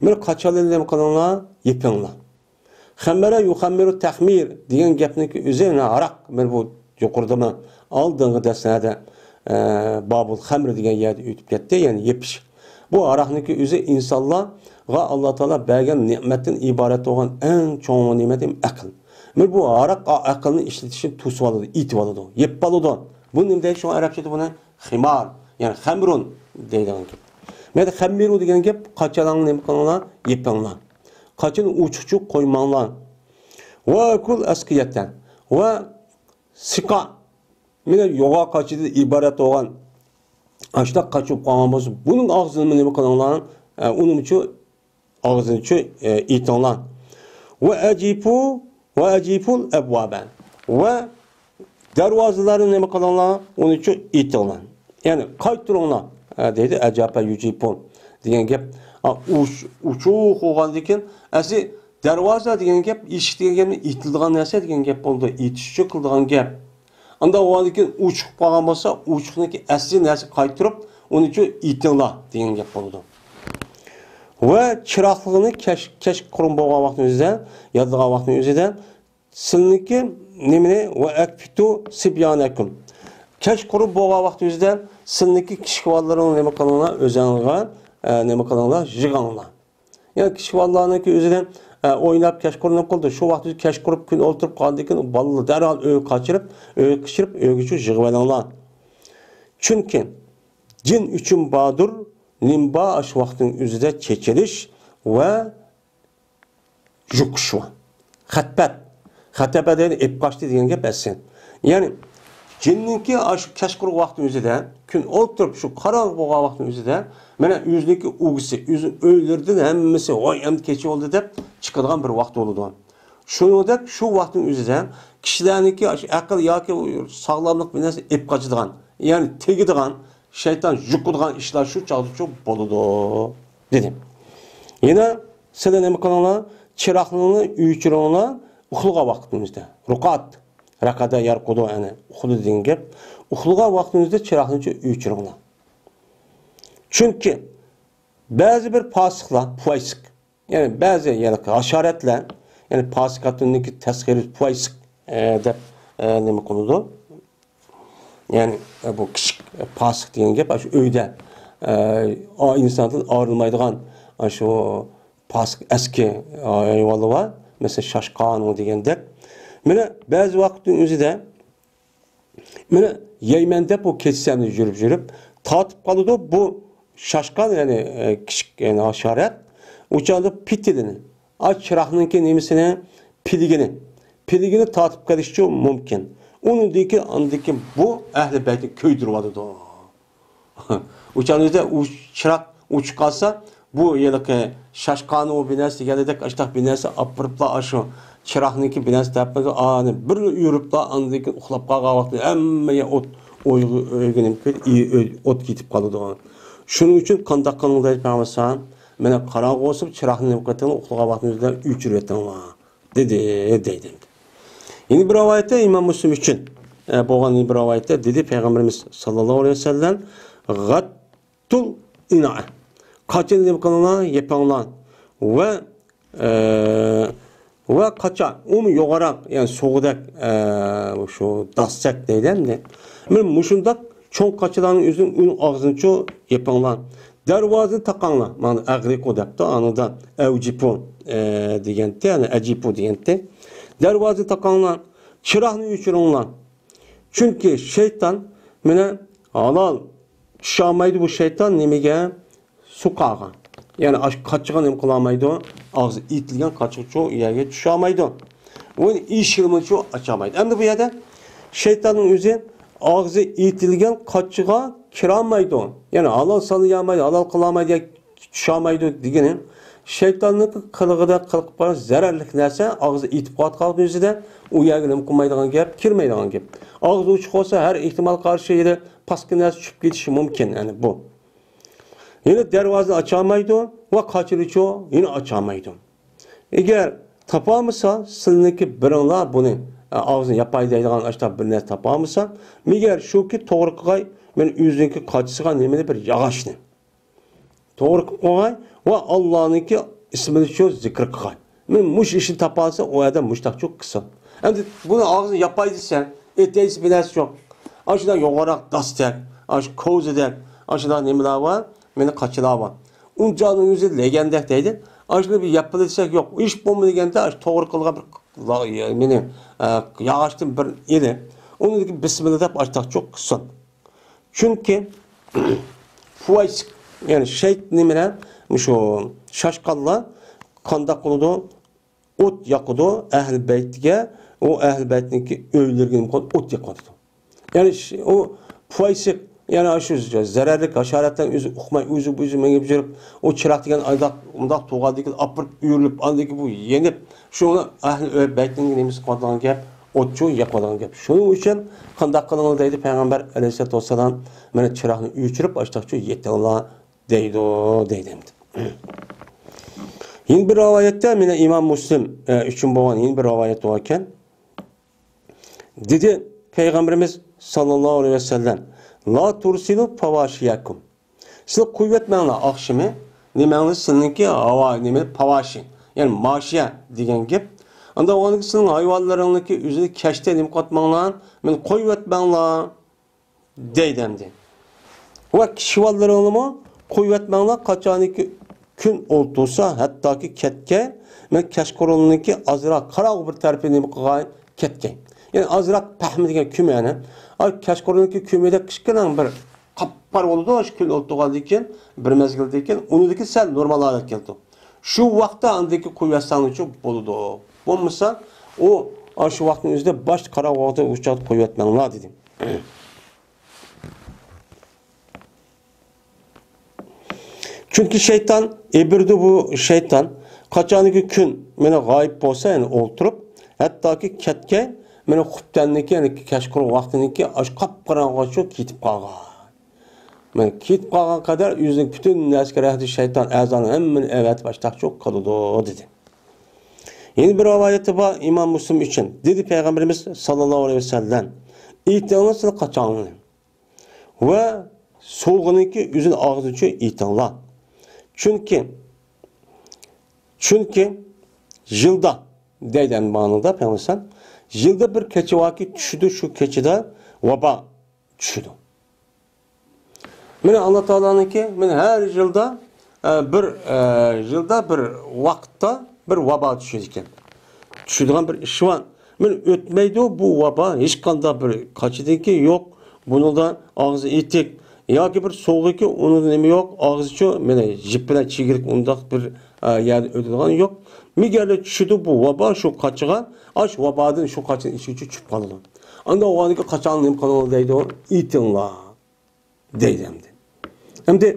بىر قاچانلىرى نېمە قىلىڭلار؟ يېپىڭلار. خەممەرە يۇخەممىرۇ تەخمىر دېگەن گەپنىڭكى ئۆزى، يەنى ھاراق، مانا بۇ يۇقىرىدىمۇ ئالدىنقى دەرسلەردە، ئە، بابۇل خەمر دېگەن يەردە ئۆتۈپ كەتتى، يەنى يېپىش. بۇ ھاراقنىڭكى ئۆزى ئىنسانلارغا ئاللا تائالا بەرگەن نېمەتتىن ئىبارەت بولغان ئەڭ چوڭ نېمەت ئەقىل. مانا بۇ ھاراق ئەقىلنى ئىشلىتىشنى توسۇۋالىدۇ، ئېتىۋالىدۇ، يېپىۋالىدۇ. بۇ نېمە دەيدۇ؟ شۇڭا ئەرەبچىدە بۇنى خىمار، يەنى خەمرۇن دەيدىغان گەپ. مەيلى خەممىرۇ دېگەن گەپ، قاچىلاڭنى نېمە قىلىڭلار؟ يېپىڭلار. قاچىنى ئوچۇقچۇ قويماڭلار. ۋە كۇل ئەسقىيەتە. ۋە سىقا. مانا يوغان قاچىدىن ئىبارەت بولغان ئاشۇنداق قاچا بولۇپ قالغان بولسا، بۇنىڭ ئاغزىنى نېمە قىلىڭلار؟ ئە، ئۇنىمۇچۇ ئاغزىنىچۇ، ئە، ئېتىڭلار. ۋە ئەجىپۇ، ۋە ئەجىپۇل ئەبۋابە. ۋە دەرۋازىلارنى نېمە قىلىڭلار؟ ئۇنىچۇ ئېتىڭلار. يەنى قايتۇرۇڭلار، ئە، دەيدۇ، ئەجابە يۇجىپۇ دېگەن گەپ. ئا، ئۇچ-، ئوچۇق بولغاندىن كېيىن، ئەسلى دەرۋازا دېگەن گەپ، ئىشىك دېگەن گەپنى ئېتىلىدىغان نەرسە دېگەن گەپ بولىدۇ. ئېتىشچۇ قىلىدىغان گەپ. ئانداق بولغاندىن كېيىن ئوچۇق قالغان بولسا، ئوچۇقنىڭكى ئەسلى نەرسە قايتۇرۇپ، ئۇنىچۇ ئېتىڭلار دېگەن گەپ بولىدۇ. ۋە چىراغلىقنى كەچ-، كەچقۇرۇن بولغان ۋاقىتنىڭ ئۆزىدە، ياتىدىغان ۋاقىتنىڭ ئۆزىدە، سىلىنىڭكى نېمىنى، ۋە ئەكفىتۇ سىبيانەكۇم. كەچقۇرۇن بولغان ۋاقىتنىڭ ئۆزىدە سىلىنىڭكى كىچىك بالىلىرىڭنى نېمە قىلىڭلار، ئۆزەڭلارغا، ئە، نېمە قىلىڭلار، يىغىڭلار. يەنى كىچىك بالىلارنىڭكى ئۆزىدە، ئە، ئويناپ كەچقۇرۇن نېمە قىلىدۇ؟ شۇ ۋاقىتتا كەچقۇرۇپ كۈن ئولتۇرۇپ قالغاندىن كېيىن، بالىلار دەرھال ئۆيگە قاچىرىپ، ئۆيگە قېچىرىپ، ئۆيگىچۇ يىغىۋېلىڭلار. چۈنكى جىن ئۈچۈن باردۇر، نېمە بار، ئاشۇ ۋاقىتنىڭ ئۆزىدە چېچىلىش ۋە يۇقۇش بار. خەتپەت. خەتەپە دېگەن ئېلىپ قاچتى دېگەن گەپ ئەسلى. يەنى جىننىڭكى ئاشۇ كەچقۇرۇن ۋاقتى ئۆزىدە، كۈن ئولتۇرۇپ شۇ قاراڭغۇ بولغان ۋاقتىنىڭ ئۆزىدە، مانا ئۆزىنىڭكى ئۇگىسى، ئۆزىنىڭ ئۆيلىرىدىن ھەممىسى، ۋاي، ئەمدى كېچە بولدى دەپ چىقىدىغان بىر ۋاقىت بولىدۇ. شۇنىڭدەك شۇ ۋاقىتنىڭ ئۆزىدە كىشىلەرنىڭكى ئاشۇ ئەقىل ياكى ساغلاملىق بىر نەرسە ئېلىپ قاچىدىغان، يەنى تېگىدىغان، شەيتان يۇقىدىغان ئىشلار شۇ چاغدىچۇ بولىدۇ، دېدى. يەنە سىلەر نېمە قىلىڭلار؟ چىراغنى ئۆچۈرۈڭلار ئۇخلىغان ۋاقتىمىزدا. رۇقاد. رەقەدە يەرقۇدۇ، يەنى ئۇخلىدى دېگەن گەپ. ئۇخلىغان ۋاقتىمىزدا چىراغنى ئۆچۈرۈڭلار. چۈنكى بەزى بىر پاسىقلار، پۇۋايسىق، يەنى بەزى، يەنى ھاشارەتلەر، يەنى پاسىقاتۇننىكى تەسغىرى پۇۋايسىق، ئە، دەپ، ئە، نېمە قىلىدۇ؟ يەنى، ئە، بۇ كىچىك، ئە، پاسىق دېگەن گەپ، ئاشۇ ئۆيدە، ئە، ئا-، ئىنساندىن ئايرىلمايدىغان، ئاشۇ پاسىق ئەسكى، ئە، ھايۋانلار بار. مەسىلەن، شاشقان دېگەندەك. مانا بەزى ۋاقىتنىڭ ئۆزىدە مانا يەيمەن دەپ، ئۇ كېچىسى يۈرۈپ يۈرۈپ تارتىپ قالىدۇ. بۇ شاشقان، يەنى، ئە، كىچىك، يەنى ھاشارات. ئۇ چاغدا پىتىلىنى، ئا، چىراغنىڭكى نېمىسىنى، پىلىگىنى، پىلىگىنى تارتىپ قېلىشىچۇ مۇمكىن. ئۇنىڭدىن كېيىن، ئاندىن كېيىن بۇ ئەھلى بەيتنى كۆيدۈرۈۋالىدۇ. ئۇ چاغدا ئۇ چىراغ ئۆچۈپ قالسا، بۇ ھېلىقى شاشقان ئۇ بىنەسى دېگەندەك، ئاشتاق بىنەسى ئاپىرىپلا، ئاشۇ چىراغنىڭكى بىنەسى تەرەپىگە ئانى بىر يۈرۈپلا، ئاندىن كېيىن ئۇخلاپ قالغان ۋاقتى ھەممە يەر ئوت، ئويغا-، ئۆيگە نېمە كۆيدى، ئى-، ئۆي-، ئوت كېتىپ قالىدۇ. شۇنىڭ ئۈچۈن قانداق قىلىڭ دەيدۇ پەيغەمبەر ئەلەيھىسسالام، مانا قاراڭغۇ بولسا، چىراغنى نېمە قىلىۋېتىڭلار، ئۇخلىغان ۋاقتىڭىزدا ئۆچۈرۈۋېتىڭلار. دېدى، دەيدۇ. يەنە بىر رىۋايەتتە ئىمام مۇسلىم ئۈچۈن، ئە، بولغان يەنە بىر رىۋايەتتە دېدى پەيغەمبىرىمىز ساللاللاھۇ ئەلەيھى ۋەسەللەم، غەتتۇل ئىنائە. قاچىنى نېمە قىلىڭلار؟ يېپىڭلار. ۋە، ئە، ۋە قاچا، ئۇمۇ يوغانراق، يەنى سۇغۇدەك، ئە، شۇ داستەك دەيدۇ ئەمدى. مانا مۇشۇنداق چوڭ قاچىلارنىڭ ئۆزىنى، ئۇنىڭ ئاغزىنىچۇ يېپىڭلار. دەرۋازىنى تاقاڭلار. مانا ئەغلىقۇ دەپتۇ، ئانىدا ئەۋجىپۇ، ئە، دېگەنتى، يەنى ئەجىپۇ دېگەنتى. دەرۋازىنى تاقاڭلار. چىراغنى ئۆچۈرۈڭلار. چۈنكى شەيتان مانا ھالال چۈشەلمەيدۇ بۇ شەيتان نېمىگە؟ سۇقاغا. يەنى ئاشۇ قاچىغا نېمە قىلالمايدۇ؟ ئاغزى ئېتىلگەن قاچىغىچۇ يەرگە چۈشەلمەيدۇ. ئۇ ئىشىكىنىچۇ ئاچالمايدۇ. ئەمدى بۇ يەردە شەيتاننىڭ ئۆزى ئاغزى ئېتىلگەن قاچىغا كىرەلمەيدۇ. يەنى ھالال سانىيالمايدۇ، ھالال قىلالمايدۇ، چۈشەلمەيدۇ دېگىنى شەيتاننىڭ قىلىقىدا قىلىپ قالغان زەرەرلىك نەرسە ئاغزى ئېتىپ قالغان ئۆزىدە ئۇ يەرگە نېمە قىلمايدىغان گەپ، كىرمەيدىغان گەپ. ئاغزى ئوچۇق بولسا ھەر ئېھتىمال قارشى يەنە پاسكىنا نەرسە چۈشۈپ كېتىشى مۇمكىن. يەنى بۇ. يەنە دەرۋازىنى ئاچالمايدۇ ۋە قاچىنىچۇ يەنە ئاچالمايدۇ. ئەگەر تاپالمىسا، سىلىنىڭكى بىرىڭلار بۇنى، ئە، ئاغزىنى ياپاي دەيدىغان ئاشۇنداق بىر نەرسە تاپالمىسا، مەگەر شۇكى توغرا قىلغاي، مەن ئۆزىنىڭكى قاچىسىغا نېمىنى بىر ياغاچنى توغرا قىلىپ قويغاي ۋە ئاللانىڭكى ئىسمىنىچۇ زىكىر قىلغاي. مەن مۇشۇ ئىشنى تاپالسا، ئۇ ئادەم مۇشتاقچۇ قىلسۇن. ئەمدى بۇنى ئاغزىنى ياپاي دېسە، ئېتەيسى بىر نەرسە يوق. ئاشۇنداق يوغانراق داستەك، ئاشۇ كوزىدەك، ئاشۇنداق نېمىلەر بار، مېنى قاچىلار بار. ئۇنچانىڭ ئۆزى لېگەندەك دەيدۇ. ئاشۇنى بىر ياپىلا دېسەك يوق. ئىش بولمىدىغاندا ئاشۇ توغرا قىلغان بىر لا-، مېنى، ئە، ياغاچتىن بىر ئېلىپ، ئۇنىڭدىكى بىسمىللا دەپ ئاشتاقچۇ قىلسۇن. چۈنكى پۇۋايسىق، يەنى شەيت نېمىلەر، مۇشۇ شاشقانلار قانداق قىلىدۇ؟ ئوت ياقىدۇ ئەھلى بەيتكە، ئۇ ئەھلى بەيتنىڭكى ئۆيلىرىگە نېمە قىلىدۇ؟ ئوت يېقىۋاتىدۇ. يەنى ش-، ئۇ پۇۋايسىق، يەنى ئاشۇ زەرەرلىك ھاشاراتلار ئۆزى ئۇقماي، ئۆزى، ئۆزى مېڭىپ يۈرۈپ، ئۇ چىراغ دېگەن ئايداق، ئۇنداق تۇغاندىكىن ئاپىرىپ ئۆرۈلۈپ، ئاندىن كېيىن بۇ يېنىپ، شۇ ئەھلى ئۆي بەيتنىڭ نېمىسى قىلىدىغان گەپ، ئوتچۇ يېقىدىغان گەپ. شۇنىڭ ئۈچۈن قانداق قىلىڭلار دەيدۇ پەيغەمبەر ئەلەيھىسسالاتۇ ۋەسسالام، مانا چىراغنى ئۆچۈرۈپ، ئاشتاقچۇ يېتىڭلار دەيدۇ، دەيدۇ ئەمدى. يەنە بىر رىۋايەتتە، مانا ئىمام مۇسلىم، ئە، ئۈچۈن بولغان يەنە بىر رىۋايەت بار ئىكەن. دېدى پەيغەمبىرىمىز ساللاللاھۇ ئەلەيھى ۋەسەللەم، لا تۇرسىلۇ پاۋاشىيەكۇم. سىلەر قويۇۋەتمەڭلار ئاخشىمى نېمەڭلار سىلىنىڭكى ھاۋا نېمە پاۋاشى، يەنى ماشىيە دېگەن گەپ. ئاندىن ئۇنىڭ سىلىنىڭ ھايۋانلىرىڭلارنىڭكى ئۆزىنى كەچتە نېمە قىلىۋەتمەڭلار، مېنى قويۇۋەتمەڭلار دەيدۇ ئەمدى. ۋە كىشىۋاللىرىڭلارمۇ قويۇۋەتمەڭلار، قاچانكى كۈن ئولتۇرسا، ھەتتاكى كەتكەي، مەن كەچقۇرۇننىڭكى ئازراق قاراڭغۇ بىر تەرىپى نېمە قىلغاي، كەتكەي. يەنى ئازراق پەھمى دېگەن كۈمەنى. ئا، كەچقۇرۇننىڭكى كۈمىدەك كىچىككىنە بىر قاپقارا بولىدۇ، شۇ كۈن ئولتۇرغاندىن كېيىن، بىر مەزگىلدىن كېيىن، ئۇنىڭدىن كېيىن سەل نورمال ھالەتكە كېلىدۇ. شۇ ۋاقىتتا ئاندىن كېيىن قويۇۋەتسەڭلارچۇ بولىدۇ. بولمىسا، ئۇ، ئاشۇ ۋاقىتنىڭ ئۆزىدە باشتا قاراڭغۇ ۋاقىتتا ئۇ چاغدا قويۇۋەتمەڭلار، دېدى. چۈنكى شەيتان، ئىبرىدۇ بۇ شەيتان، قاچانكى كۈن مانا غايىب بولسا، يەنى ئولتۇرۇپ، ھەتتاكى كەتكەي، مانا خۇپتەننىكى، يەنى كەچقۇرۇن ۋاقتىنىكى ئاشۇ قاپقاراڭغۇچۇ كېتىپ قالغان. مانا كېتىپ قالغان قەدەر ئۆزىنىڭ پۈتۈن ئەسكەر ئەھلى شەيتان ئەزالىرىنى ھەممىنى ئەۋەتىپ ئاشتاق چوق قالىدۇ، دېدى. يەنە بىر رىۋايەتتە بار، ئىمام مۇسلىم ئۈچۈن، دېدى پەيغەمبىرىمىز ساللاللاھۇ ئەلەيھى ۋەسەللەم، ئېيتىڭلار سىلەر قاچاڭلارنى ۋە سوغىنىڭكى ئۆزىنى ئاغزىچۇ ئېيتىڭلار. چۈنكى، چۈنكى يىلدا، دەيدۇ ئەمدى ماڭىنىڭدا پەيغەمبەر، يىلدا بىر كېچە باركى، چۈشىدۇ، شۇ كېچىدە ۋابا چۈشىدۇ. مانا ئاللا تائالانىڭكى، مانا ھەر يىلدا، ئە، بىر، ئە، يىلدا بىر ۋاقىتتا بىر ۋابا چۈشىدىكەن. چۈشىدىغان بىر ئىش بار. مانا ئۆتمەيدۇ بۇ ۋابا، ھېچقانداق بىر قاچىدىكى يوق. بۇنىڭدا ئاغزى ئېتىك ياكى بىر سوغۇقى، ئۇنىڭدا نېمە يوق، ئاغزىچۇ، مانا يىپ بىلەن چىگىرىك ئۇنداق بىر، ئە، يەردە ئۆلىدىغان يوق. مەگەر چۈشىدۇ بۇ ۋابا شۇ قاچىغا، ئاش ۋابادىن شۇ قاچىنىڭ ئىچىگىچۇ چۈشۈپ قالىدۇ. ئاندا ئۇ ھالدىكى قاچاڭ نېمە قىلىدۇ دەيدۇ، ئېيتىڭلار. دەيدۇ ئەمدى. ئەمدى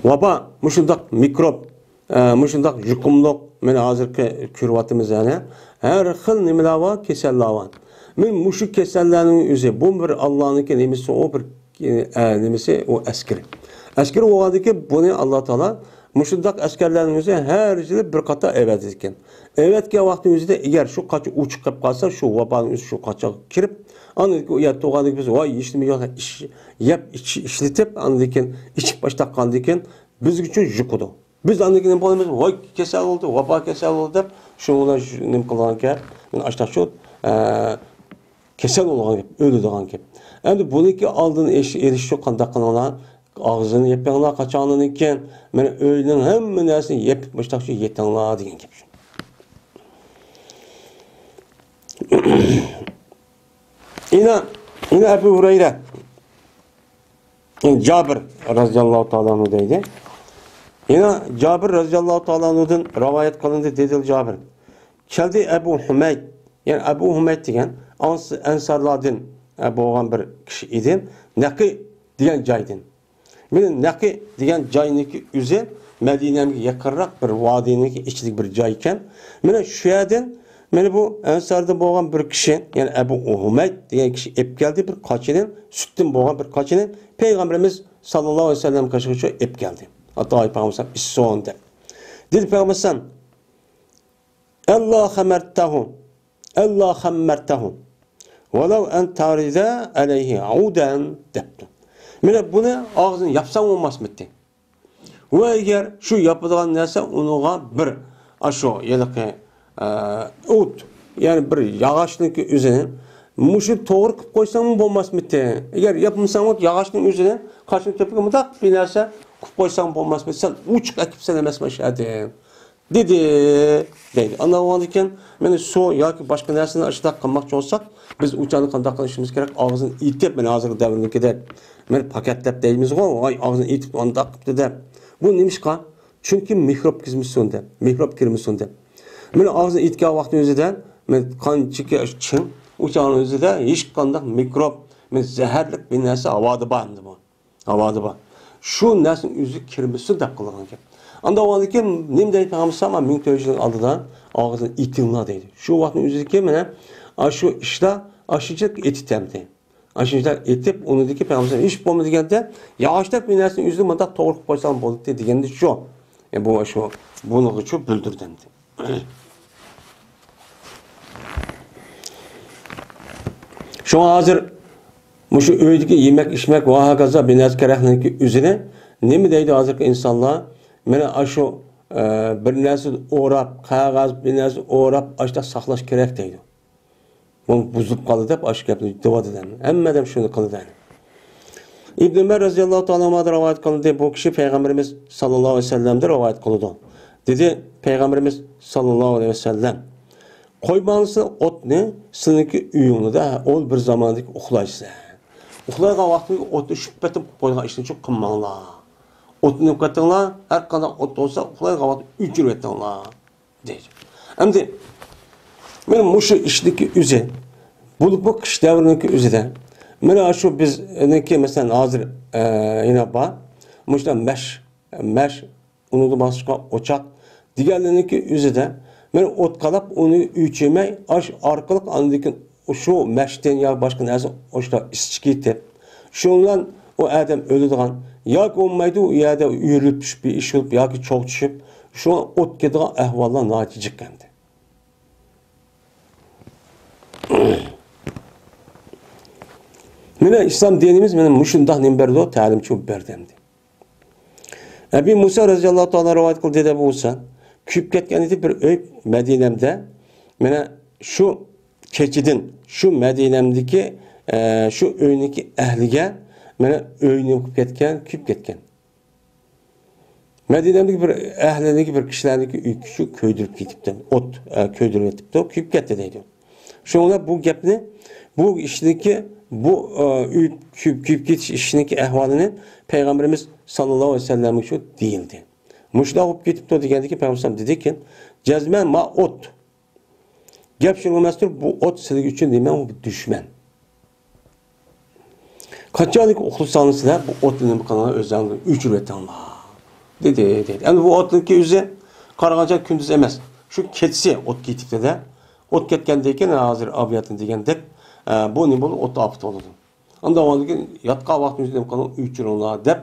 ۋابا، مۇشۇنداق مىكروب، ئە، مۇشۇنداق يۇقۇملۇق، مانا ھازىرقى كۆرۈۋاتىمىز يەنە. ھەر خىل نېمىلەر بار، كېسەللەر بار. مانا مۇشۇ كېسەللەرنىڭ ئۆزى، بۇ بىر ئاللانىڭكى نېمىسى، ئۇ بىر، ئە، نېمىسى، ئۇ ئەسكىرى. ئەسكىرى بولغاندىكىن بۇنى ئاللا تائالا مۇشۇنداق ئەسكەرلەرنىڭ ئۆزى ھەر يىلى بىر قاتار ئەۋەتىدىكەن. ئەۋەتكەن ۋاقتىنىڭ ئۆزىدە ئەگەر شۇ قاچا ئوچۇق قېلىپ قالسا، شۇ ۋابانىڭ ئۆزى شۇ قاچىغا كىرىپ، ئاندىن كېيىن ئۇ يەردە تۇرغاندىن كېيىن بىز ۋاي ھېچنېمە يوق، ئىش، يەپ ئىچ-، ئىشلىتىپ، ئاندىن كېيىن ئىچىپ باشلاققاندىن كېيىن بىزگىچۇ يۇقىدۇ. بىز ئاندىن كېيىن نېمە قىلىمىز؟ ۋاي كېسەل بولدى، ۋابا كېسەل بولدى دەپ، شۇنىڭ بىلەن شۇ نېمە قىلغان گەپ، مانا ئاشتاق شۇ، ئە، كېسەل بولغان گەپ، ئۆلىدىغان گەپ. ئەمدى بۇنىڭكى ئالدىنى ئېلىش، ئېلىش ئۈچۈن قانداق قىلىڭلار؟ ئاغزىنى يېپىڭلار قاچاڭلىرىنىڭكى، مانا ئۆينىڭ ھەممە نەرسىنى يېپىپ مۇشتاق شۇ يېتىڭلار دېگەن گەپ شۇ. يەنە، يەنە ئەبۇ ھۇرەيرە، يەنى جابىر رازىياللاھۇ تائالا ئەنھۇ دەيدۇ. يەنە جابىر رازىياللاھۇ تائالا ئەنھۇدىن رىۋايەت قىلىندى، دېدى جابىر. كەلدى ئەبۇ ھۇمەيد، يەنى ئەبۇ ھۇمەيد دېگەن ئانس-، ئەنسارلاردىن، ئە، بولغان بىر كىشى ئىدى. نەقى دېگەن جايدىن. مانا نەقى دېگەن جاينىڭكى ئۆزى مەدىنەمگە يېقىنراق بىر ۋادىنىڭكى ئىچىدىكى بىر جاي ئىكەن. مانا شۇ يەردىن مانا بۇ ئەنساردىن بولغان بىر كىشى، يەنى ئەبۇ ھۇمەيد دېگەن كىشى ئېلىپ كەلدى بىر قاچىنى، سۈتتىن بولغان بىر قاچىنى پەيغەمبىرىمىز ساللاللاھۇ ئەلەيھى ۋەسەللەم قېشىغا ئېلىپ كەلدى. ئاتا پەيغەمبەر ئىچسۇن دەپ. دېدى پەيغەمبەر ئەللا خەممەرتەھۇ، ئەللا خەممەرتەھۇ، ۋەلەۋ ئەن تەئرىزە ئەلەيھى ئۇدەن دەپتۇ. مانا بۇنى ئاغزىنى ياپساڭ بولماسمىتى؟ ۋە ئەگەر شۇ ياپىدىغان نەرسە ئۇنىڭغا بىر، ئاشۇ ھېلىقى، ئە، ئوت، يەنى بىر ياغاچنىڭكى ئۆزىنى مۇشۇ توغرا قىلىپ قويساڭمۇ بولماسمىتى؟ ئەگەر ياپمىساڭمۇ ياغاچنىڭ ئۆزىنى قاچىنىڭ تۆپىگە مۇنداق بىر نەرسە قىلىپ قويساڭ بولماسمىتى؟ سەن ئوچۇق ئەكىپسەن ئەمەسمۇ شۇ يەردىن. دېدى، دەيدۇ. ئاندىن بولغاندىكىن، مانا سۇ ياكى باشقا نەرسىنى ئاشۇنداق قىلماقچى بولساق، بىز ئۇ چاغدا قانداق قىلىشىمىز كېرەك؟ ئاغزىنى ئېتىپ، مانا ھازىرقى دەۋردىكىدەك، مانا پاكەتلەپ دەيمىزغۇ، ۋاي ئاغزىنى ئېتىپ ئانداق قىپتۇ دەپ. بۇ نېمىشقا؟ چۈنكى مىكروب كىرمىسۇن دەپ، مىكروب كىرمىسۇن دەپ. مانا ئاغزىنى ئېتكەن ۋاقتىنىڭ ئۆزىدە، مانا قانچىكى چىڭ، ئۇ چاغنىڭ ئۆزىدە ھېچقانداق مىكروب، مانا زەھەرلىك بىر نەرسە ھاۋادا بار ئەمدى بۇ. ھاۋادا بار. شۇ نەرسىنىڭ ئۆزى كىرمىسۇن دەپ قىلغان گەپ. ئاندا ئۇنىڭدىن كېيىن نېمە دەيدۇ پەيغەمبەر ئەلەيھىسسالام؟ مىڭ تۆت يۈز يىلنىڭ ئالدىدا ئاغزىنى ئېتىڭلار دەيدۇ. شۇ ۋاقىتنىڭ ئۆزىدىكى مانا ئاشۇ ئىشلار ئاشۇنچىلىك ئېتىتەمدى. ئاشۇنچىلىك ئېتىپ، ئۇنىڭدىكى پەيغەمبەر ئەلەيھىسسالام ھېچ بولمىدى دېگەندە، ياغاچتەك بىر نەرسىنىڭ ئۆزىنى مۇنداق توغرا قىلىپ قويسام بولاتتى دېگەندە شۇ. ئە، بۇ شۇ، بۇنىڭغىچۇ بىلدۈردەمدى. شۇڭا ھازىر مۇشۇ ئۆيدىكى يېمەك-ئىچمەك ۋە ھاكازا بىر نەرسە كېرەكنىڭكى ئۆزىنى نېمە دەيدۇ ھازىرقى ئىنسانلار؟ مانا ئاشۇ، ئە، بىر نەرسە ئوراپ، قەغەز بىر نەرسە ئوراپ، ئاشۇنداق ساقلاش كېرەك دەيدۇ. بۇ بۇزۇلۇپ قالدى دەپ ئاشۇ گەپنى دەۋاتىدۇ. ھەممە ئادەم شۇنى قىلىدۇ. ئىبن ئۆمەر رەزىياللاھۇ تائالا ئانھۇدىن رىۋايەت قىلىندى. بۇ كىشى پەيغەمبىرىمىز ساللاللاھۇ ئەلەيھى ۋەسەللەمدىن رىۋايەت قىلىدۇ. دېدى، پەيغەمبىرىمىز ساللاللاھۇ ئەلەيھى ۋەسەللەم، قويماڭلار ئوتنى سىلىنىڭكى ئۆيۈڭلاردا، ئۇ بىر زاماندىكى ئۇخلايسىلەر. ئۇخلايدىغان ۋاقتىدا ئوتنى شۈپپەتىپ قويىدىغان ئىشنى قىلماڭلار. ئوتنى يېقىۋېتىڭلار، ھەر قانداق ئوت بولسا ئۇخلايدىغان ۋاقىتتا ئۆچۈرۈۋېتىڭلار. دەيدۇ. ئەمدى مانا مۇشۇ ئىشنىڭكى ئۆزى، بولۇپمۇ قىش دەۋرىنىڭكى ئۆزىدە، مانا شۇ بىزنىڭكى، مەسىلەن، ھازىر، ئە، يەنە بار، مۇشۇنداق مەش، مەش، ئۇنىڭدىن باشقا ئوچاق دېگەنلەرنىڭكى ئۆزىدە، مانا ئوت قالاپ، ئۇنى ئۆچۈرمەي، ئاش ئارقىلىق ئاندىن كېيىن شۇ مەشتىن يا باشقا نەرسە ئوشۇقتا ئىسسىق كېتىپ، شۇنىڭ بىلەن ئۇ ئادەم ئۆلىدىغان ياكى ئۆلمەيدۇ، ئۇ يەردە يۆرۈلۈپ چۈشۈپ، بىر ئىش بولۇپ ياكى چوغ چۈشۈپ، شۇ ئوت كېتىدىغان ئەھۋاللار ناھايىتى جىق ئەمدى. مانا ئىسلام دىنىمىز مانا مۇشۇنداق نېمە بەردى، تەلىم چۈشۈرۈپ بەردى ئەمدى. ئەبى مۇسا رەزىياللاھۇ تائالا رىۋايەت قىلدى دەپ بولسا، كۆيۈپ كەتكەن ئىدى بىر ئۆي مەدىنەمدە. مانا شۇ كېچىدىن شۇ مەدىنەمدىكى، ئە، شۇ ئۆينىڭكى ئەھلىگە، مانا ئۆينى يوقىپ كەتكەن، كۆيۈپ كەتكەن. مەدىنەمدىكى بىر ئەھلىنىڭكى، بىر كىشىلەرنىڭكى ئۆيى شۇ كۆيدۈرۈپ كېتىپتۇ. ئوت، ئە، كۆيدۈرۈپ كېتىپتۇ، كۆيۈپ كەتتى دەيدۇ. شۇڭا بۇ گەپنى، بۇ ئىشنىڭكى، بۇ، ئە، ئۆي كۆيۈپ، كۆيۈپ كېتىش ئىشىنىڭكى ئەھۋالىنى پەيغەمبىرىمىز ساللاللاھۇ ئەلەيھى ۋەسەللەمگە شۇ دېيىلدى. مۇشۇنداق بولۇپ كېتىپتۇ دېگەندىكىن پەيغەمبەر دېدىكى، جەزمەن ما ئوت. گەپ شۇنىڭ ئەمەستۇر، بۇ ئوت سىلەر ئۈچۈن نېمە، ئۇ بىر دۈشمەن. قاچانكى ئۇخلىساڭلار سىلەر بۇ ئوتنى نېمە قىلىڭلار، ئۆزلەرڭلار ئۆچۈرۈۋېتىڭلار، دېدى، دېدى. ئەمدى بۇ ئوتنىڭكى ئۆزى قارىغانچە كۈندۈز ئەمەس، شۇ كېچىسى ئوت كېتىپتۇ-دە. ئوت كەتكەندىن كېيىن ھازىر ئابىياتنى دېگەندەك، ئە، بۇ نېمە بولىدۇ؟ ئوت ئاپىتى بولىدۇ. ئاندىن ئاندىن كېيىن ياتقان ۋاقتىمىزدا نېمە قىلىڭ؟ ئۆچۈرۈڭلار دەپ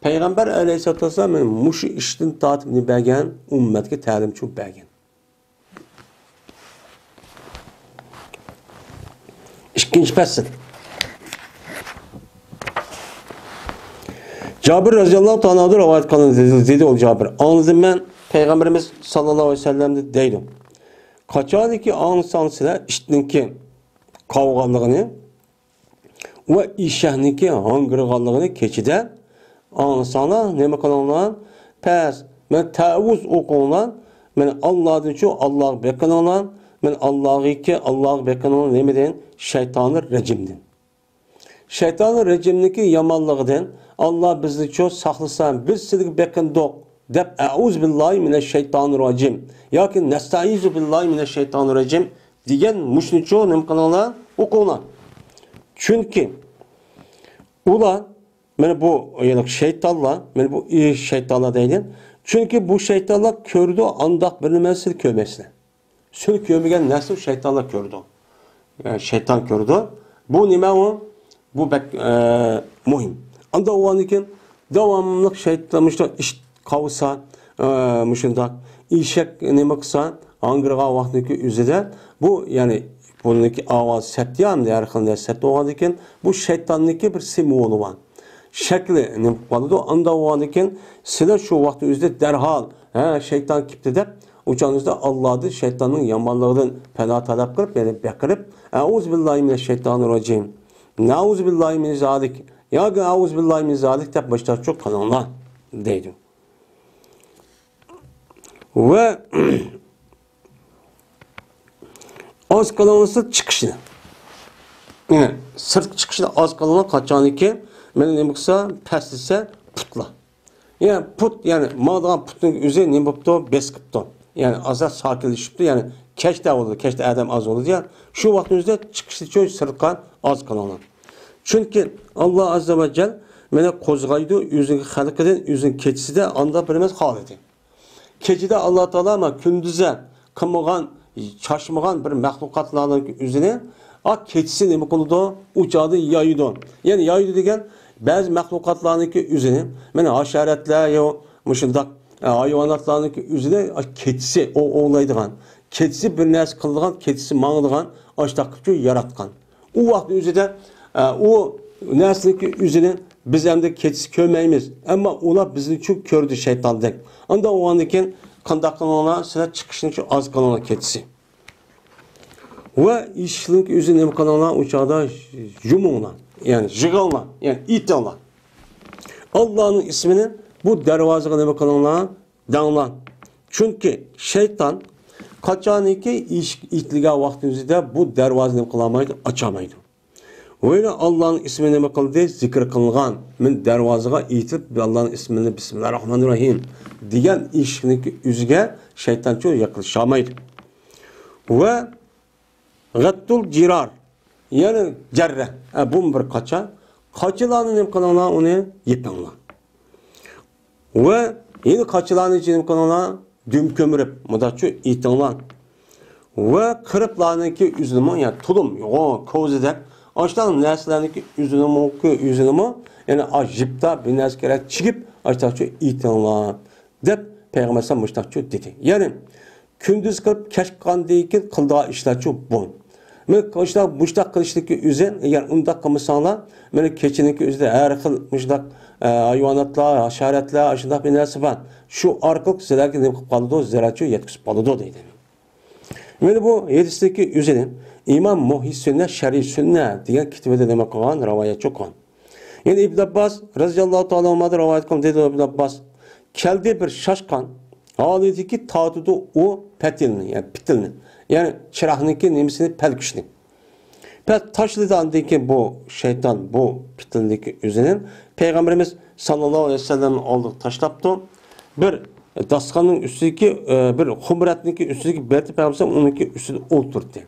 پەيغەمبەر ئەلەيھىسسالاتۇ ۋەسسالام مانا مۇشۇ ئىشتىن تارتىپ نېمە بەرگەن؟ ئۈممەتكە تەلىم چۈشۈرۈپ بەرگەن. ئىككىنچى پەسىل. جابىر رەزىياللاھۇ تائالا ئەنھۇ رىۋايەت قىلىنىدۇ، دېدى ئۇ جابىر. ئاڭلىدىم مەن پەيغەمبىرىمىز ساللاللاھۇ ئەلەيھى ۋەسەللەمدىن دەيدۇ. قاچانكى ئاڭلىساڭ سىلەر ئىتنىڭكى قاۋىغانلىقىنى ۋە ئېشەكنىڭكى ھاڭگىرىغانلىقىنى كېچىدە ئاڭلىساڭلار، نېمە قىلىڭلار؟ پەس، مەن تەئەۋۋۇز ئوقۇڭلار، مەن ئاللادىنچۇ، ئاللاغا بېقىنىڭلار، مەن ئاللاغىكى، ئاللاغا بېقىنىڭلار، نېمىدىن؟ شەيتانى رەجىمدىن. شەيتانى رەجىمنىڭكى يامانلىقىدىن، ئاللا بىزنىچۇ ساقلىسا، بىز سىلىگە بېقىندۇق، دەپ، ئەئۇزۇ بىللاھى مىنەش شەيتانىر راجىم ياكى نەستەئىزۇ بىللاھى مىنەش شەيتانىر راجىم دېگەن مۇشۇنىچۇ نېمە قىلىڭلار؟ ئوقۇڭلار. چۈنكى ئۇلار، مانا بۇ، يەنى شەيتانلار، مانا بۇ ئى-، شەيتانلار دەيدۇ. چۈنكى بۇ شەيتانلار كۆرىدۇ، ئانداق بىر نېمىنى سىلەر كۆرمەيسىلەر. سىلەر كۆرمىگەن نەرسىنى شەيتانلار كۆرىدۇ. يەنى شەيتان كۆرىدۇ. بۇ نېمە ئۇ؟ بۇ بەك، ئە، مۇھىم. ئاندىن ئۇنىڭدىن كېيىن داۋاملىق شەيتان مۇشۇنداق ئىت قاۋىسا، ئە، مۇشۇنداق ئېشەك نېمە قىلسا، ھاڭگىرىغان ۋاقتىدىكى ئۆزىدە بۇ، يەنى بۇنىڭكى ئاۋازى سەت يا، ھەر خىل نەرسە سەت بولغاندىن كېيىن بۇ شەيتاننىڭكى بىر سىمۋولى بار. شەكلى نېمە قىلىپ قالىدۇ؟ ئاندىن ئۇنىڭدىن كېيىن سىلەر شۇ ۋاقىتنىڭ ئۆزىدە دەرھال، ھە، شەيتان كېپتۇ دەپ، ئۇ چاغنىڭ ئۆزىدە ئاللادىن شەيتاننىڭ يامانلىقىدىن پەنا تەلەپ قىلىپ، يەنى بېقىنىپ، ئەئۇزۇ بىللاھى مىنەش شەيتانىر راجىم، نەئۇزۇ بىللاھى مىن زالىك، ياكى ئەئۇزۇ بىللاھى مىن زالىك دەپ باشلاپچۇ قىلىڭلار، دەيدۇ. ۋە ئاز قىلىڭلار سىرت چىقىشنى. يەنى سىرتقا چىقىشنى ئاز قىلىڭلار، قاچانكى مانا نېمە قىلسا، پەسلىسە پۇتلار. يەنى پۇت، يەنى ماڭىدىغان پۇتنىڭ ئۆزى نېمە بوپتۇ؟ بېسىقىپتۇ. يەنى ئازراق ساكىنلىشىپتۇ. يەنى كەچتە بولىدۇ، كەچتە ئادەم ئاز بولىدۇ يا. شۇ ۋاقىتنىڭ ئۆزىدە چىقىشنى سىرتقا ئاز قىلىڭلار. چۈنكى ئاللا ئاززا ۋە جەل مانا قوزغايدۇ ئۆزىنىڭ خەلقىدىن، ئۆزىنىڭ كېچىسىدە ئانداق بىر نېمە خالىدى. كېچىدە ئاللا تائالا ما كۈندۈزدە قىلمىغان، چاچمىغان بىر مەخلۇقاتلارنىڭ ئۆزىنى، ئا، كېچىسى نېمە قىلىدۇ؟ ئۇ چاغدا يايىدۇ. يەنى يايىدۇ دېگەن بەزى مەخلۇقاتلارنىڭكى ئۆزىنى، مانا ھاشاراتلار يا مۇشۇنداق، ئە، ھايۋاناتلارنىڭكى ئۆزىنى، ئا، كېچىسى ئو-، ئوۋلايدىغان، كېچىسى بىر نەرسە قىلىدىغان، كېچىسى ماڭىدىغان، ئاشتاق قىلىپ ياراتقان. ئۇ ۋاقىت ئۆزىدە، ئە، ئۇ نەرسىنىڭكى ئۆزىنى بىز ئەمدى كېچىسى كۆرمەيمىز. ئەمما ئۇلار بىزنى چۈ كۆردى شەيتاندەك. ئانداق بولغاندىن كېيىن قانداق قىلىڭلار؟ سىلەر چىقىشنى چۈ ئاز قىلىڭلار كېچىسى. ۋە ئىشىكنىڭكى ئۆزىنى نېمە قىلىڭلار؟ ئۇ چاغدا يۇمۇڭلار. يەنى يىغىڭلار. يەنى ئېيتىڭلار. ئاللانىڭ ئىسمىنى بۇ دەرۋازىغا نېمە قىلىڭلار؟ دەڭلار. چۈنكى شەيتان قاچانكى ئىشىك ئېتىلگەن ۋاقتىمىزدا بۇ دەرۋازىنى نېمە قىلالمايدۇ؟ ئاچالمايدۇ. ۋە يەنە ئاللانىڭ ئىسمى نېمە قىلدى؟ زىكىر قىلغان. مەن دەرۋازىغا ئېيتىپ، ئاللانىڭ ئىسمىنى، بىسمىللاھىر راھمانىر راھىم دېگەن ئىشىكنىڭكى ئۆزىگە شەيتانچۇ يېقىنلىشالمايدۇ. ۋە غەتتۇل جىرار، يەنى جەررە. ھە، بۇمۇ بىر قاچا. قاچىلارنى نېمە قىلىڭلار؟ ئۇنى يېپىڭلار. ۋە يەنە قاچىلارنى نېمە قىلىڭلار؟ دۈم كۆمۈرۈپ، مۇنداقچۇ ئېيتىڭلار. ۋە قېرىپلارنىڭكى ئۆزىنىمۇ، يەنى تۇلۇم، يوغان، كوزىدەك، ئاشۇنداق نەرسىلەرنىڭكى ئۆزىنىمۇ، ئۆزىنىمۇ يەنى ئاش يىپتا بىر نەرسە كېرەك چىگىپ، ئاشتاقچۇ ئېيتىڭلار، دەپ پەيغەمبەر ئەلەيھىسسالام مۇشتاقچۇ دېدى. يەنى كۈندۈز قىلىپ كەچ قىلغاندىن كېيىن قىلىدىغان ئىشلارچۇ بۇ. مانا ئاشۇنداق مۇشتاق قىلىشنىڭكى ئۆزى، ئەگەر ئۇنداق قىلمىساڭلار، مانا كېچىنىڭكى ئۆزىدە ھەر خىل مۇشۇنداق، ئە، ھايۋاناتلار، ھاشاراتلار، ئاشۇنداق بىر نەرسە بار. شۇ ئارقىلىق سىلەرگە نېمە قىلىپ قالىدۇ؟ زەرەرچۇ يەتكۈزۈپ قالىدۇ دەيدۇ. مانا بۇ ھەدىستىكى ئۆزىنى ئىمام مۇھيى سۈننە، شەرھى سۈننە دېگەن كىتابىدا نېمە قىلغان؟ رىۋايەتچۇ قىلغان. يەنە ئىبن ئابباس رەزىياللاھۇ تائالا ئەنھۇمادىن رىۋايەت قىلىنغان، دېدى ئىبن ئابباس، كەلدى بىر شاشقان ھالىتىكى تارتىدۇ ئۇ پەتىلنى، يەنى پىتىلنى، يەنى چىراغنىڭكى نېمىسىنى، پەلكۈشنى. پەس تاشلىدى ئاندىن كېيىن بۇ شەيتان بۇ پىتىلنىڭكى ئۆزىنى پەيغەمبىرىمىز ساللاللاھۇ ئەلەيھى ۋەسەللەمنىڭ ئالدىغا تاشلاپتۇ. بىر داستىخاننىڭ ئۈستىدىكى، ئە، بىر خۇمرەتنىڭكى ئۈستىدىكى بەتى پەيغەمبەر ئۇنىڭكى ئۈستىدە ئولتۇردى.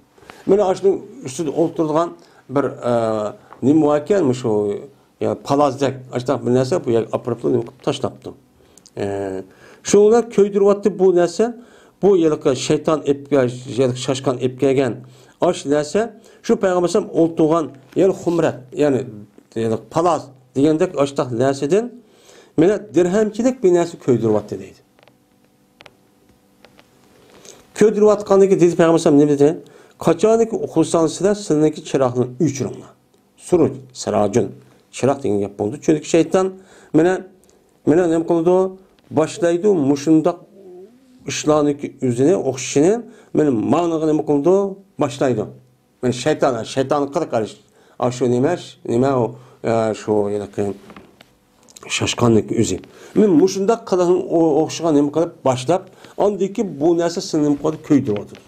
مانا ئاشۇنىڭ ئۈستىدە ئولتۇرىدىغان بىر، ئە، نېمە باركەن، مۇشۇ، يا، پالازدەك، ئاشۇنداق بىر نەرسە بۇ يەرگە ئاپىرىپلا نېمە قىلىپ تاشلاپتۇ. ئە، شۇنىڭ بىلەن كۆيدۈرۈۋاتتى بۇ نەرسە. بۇ ھېلىقى شەيتان ئېلىپ كەل-، ھېلىقى شاشقان ئېلىپ كەلگەن ئاش نەرسە، شۇ پەيغەمبەر ئەلەيھىسسالام ئولتۇرغان يەنى خۇمرەت، يەنى، يەنى پالاز دېگەندەك ئاشۇنداق نەرسىدىن مانا دىرھەمچىلىك بىر نەرسە كۆيدۈرۈۋاتتى دەيدۇ. كۆيدۈرۈۋاتقاندىكى دېدى پەيغەمبەر ئەلەيھىسسالام نېمە دېدى؟ قاچانكى ئۇخلىساڭلار سىلەر، سىلەرنىڭكى چىراغنى ئۆچۈرۈڭلار. سۇرۇج، سىراجۇن، چىراغ دېگەن گەپ بولىدۇ. چۈنكى شەيتان مانا، مانا نېمە قىلىدۇ؟ باشلايدۇ مۇشۇنداق ئىشلارنىڭكى ئۆزىنى ئوخشىشىنى، مانا مانىغا نېمە قىلىدۇ؟ باشلايدۇ. مانا شەيتان، شەيتانغا قىلىق قارىش. ئاشۇ نېمە، نېمە ئۇ، ئە، شۇ ھېلىقى شاشقاننىڭكى ئۆزى. مانا مۇشۇنداق قىلىقنى ئو-، ئوخشىغان نېمە قىلىپ باشلاپ، ئاندىن كېيىن بۇ نەرسە سىلىنىپ قالدى، كۆيدۈرۈۋاتىدۇ.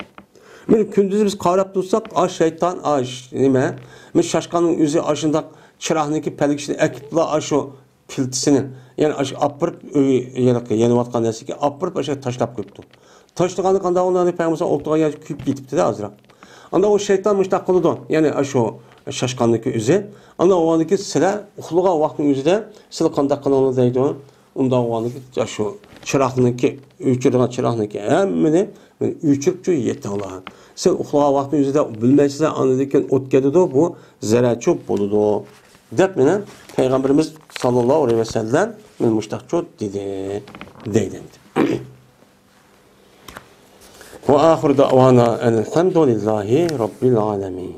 مانا كۈندۈز بىز قاراپ تۇرساق، ئا شەيتان، ئا ش-، نېمە، مانا شاشقاننىڭ ئۆزى ئاشۇنداق چىراغنىڭكى پەلكىشىنى ئەكىپلا ئاشۇ پىلتىسىنى، يەنى ئاشۇ ئاپىرىپ ئۆي، يېنىۋاتقان نەرسىگە ئاپىرىپ ئاشۇ تاشلاپ قويۇپتۇ. تاشلىغاندا قانداق بولدى؟ پەيغەمبەر ئولتۇرغان يەر كۆيۈپ كېتىپتىدە ئازراق. ئاندىن ئۇ شەيتان مۇشۇنداق قىلىدۇ. يەنى ئاشۇ شاشقاننىڭكى ئۆزى. ئاندىن ئۇنىڭكى سىلەر ئۇخلىغان ۋاقىتنىڭ ئۆزىدە سىلەر قانداق قىلىڭلار دەيدۇ. ئۇنداق بولغاندىكىن، شۇ چىراغنىڭكى، ئۆچۈرىدىغان چىراغنىڭكى ھەممىنى ئۆچۈرۈپچۇ يېتىڭلار. سىز ئۇخلىغان ۋاقىتنىڭ ئۆزىدە بىلمەيسىزلەر، ئاندىن كېيىن ئوت كېتىدۇ، بۇ زەرەرچۇ بولىدۇ، دەپ مانا پەيغەمبىرىمىز ساللاللاھۇ ئەلەيھى ۋەسەللەم مانا مۇشۇنداقچۇ دېدى، دەيدۇ. وآخر دعوانا أن الحمد لله رب العالمين.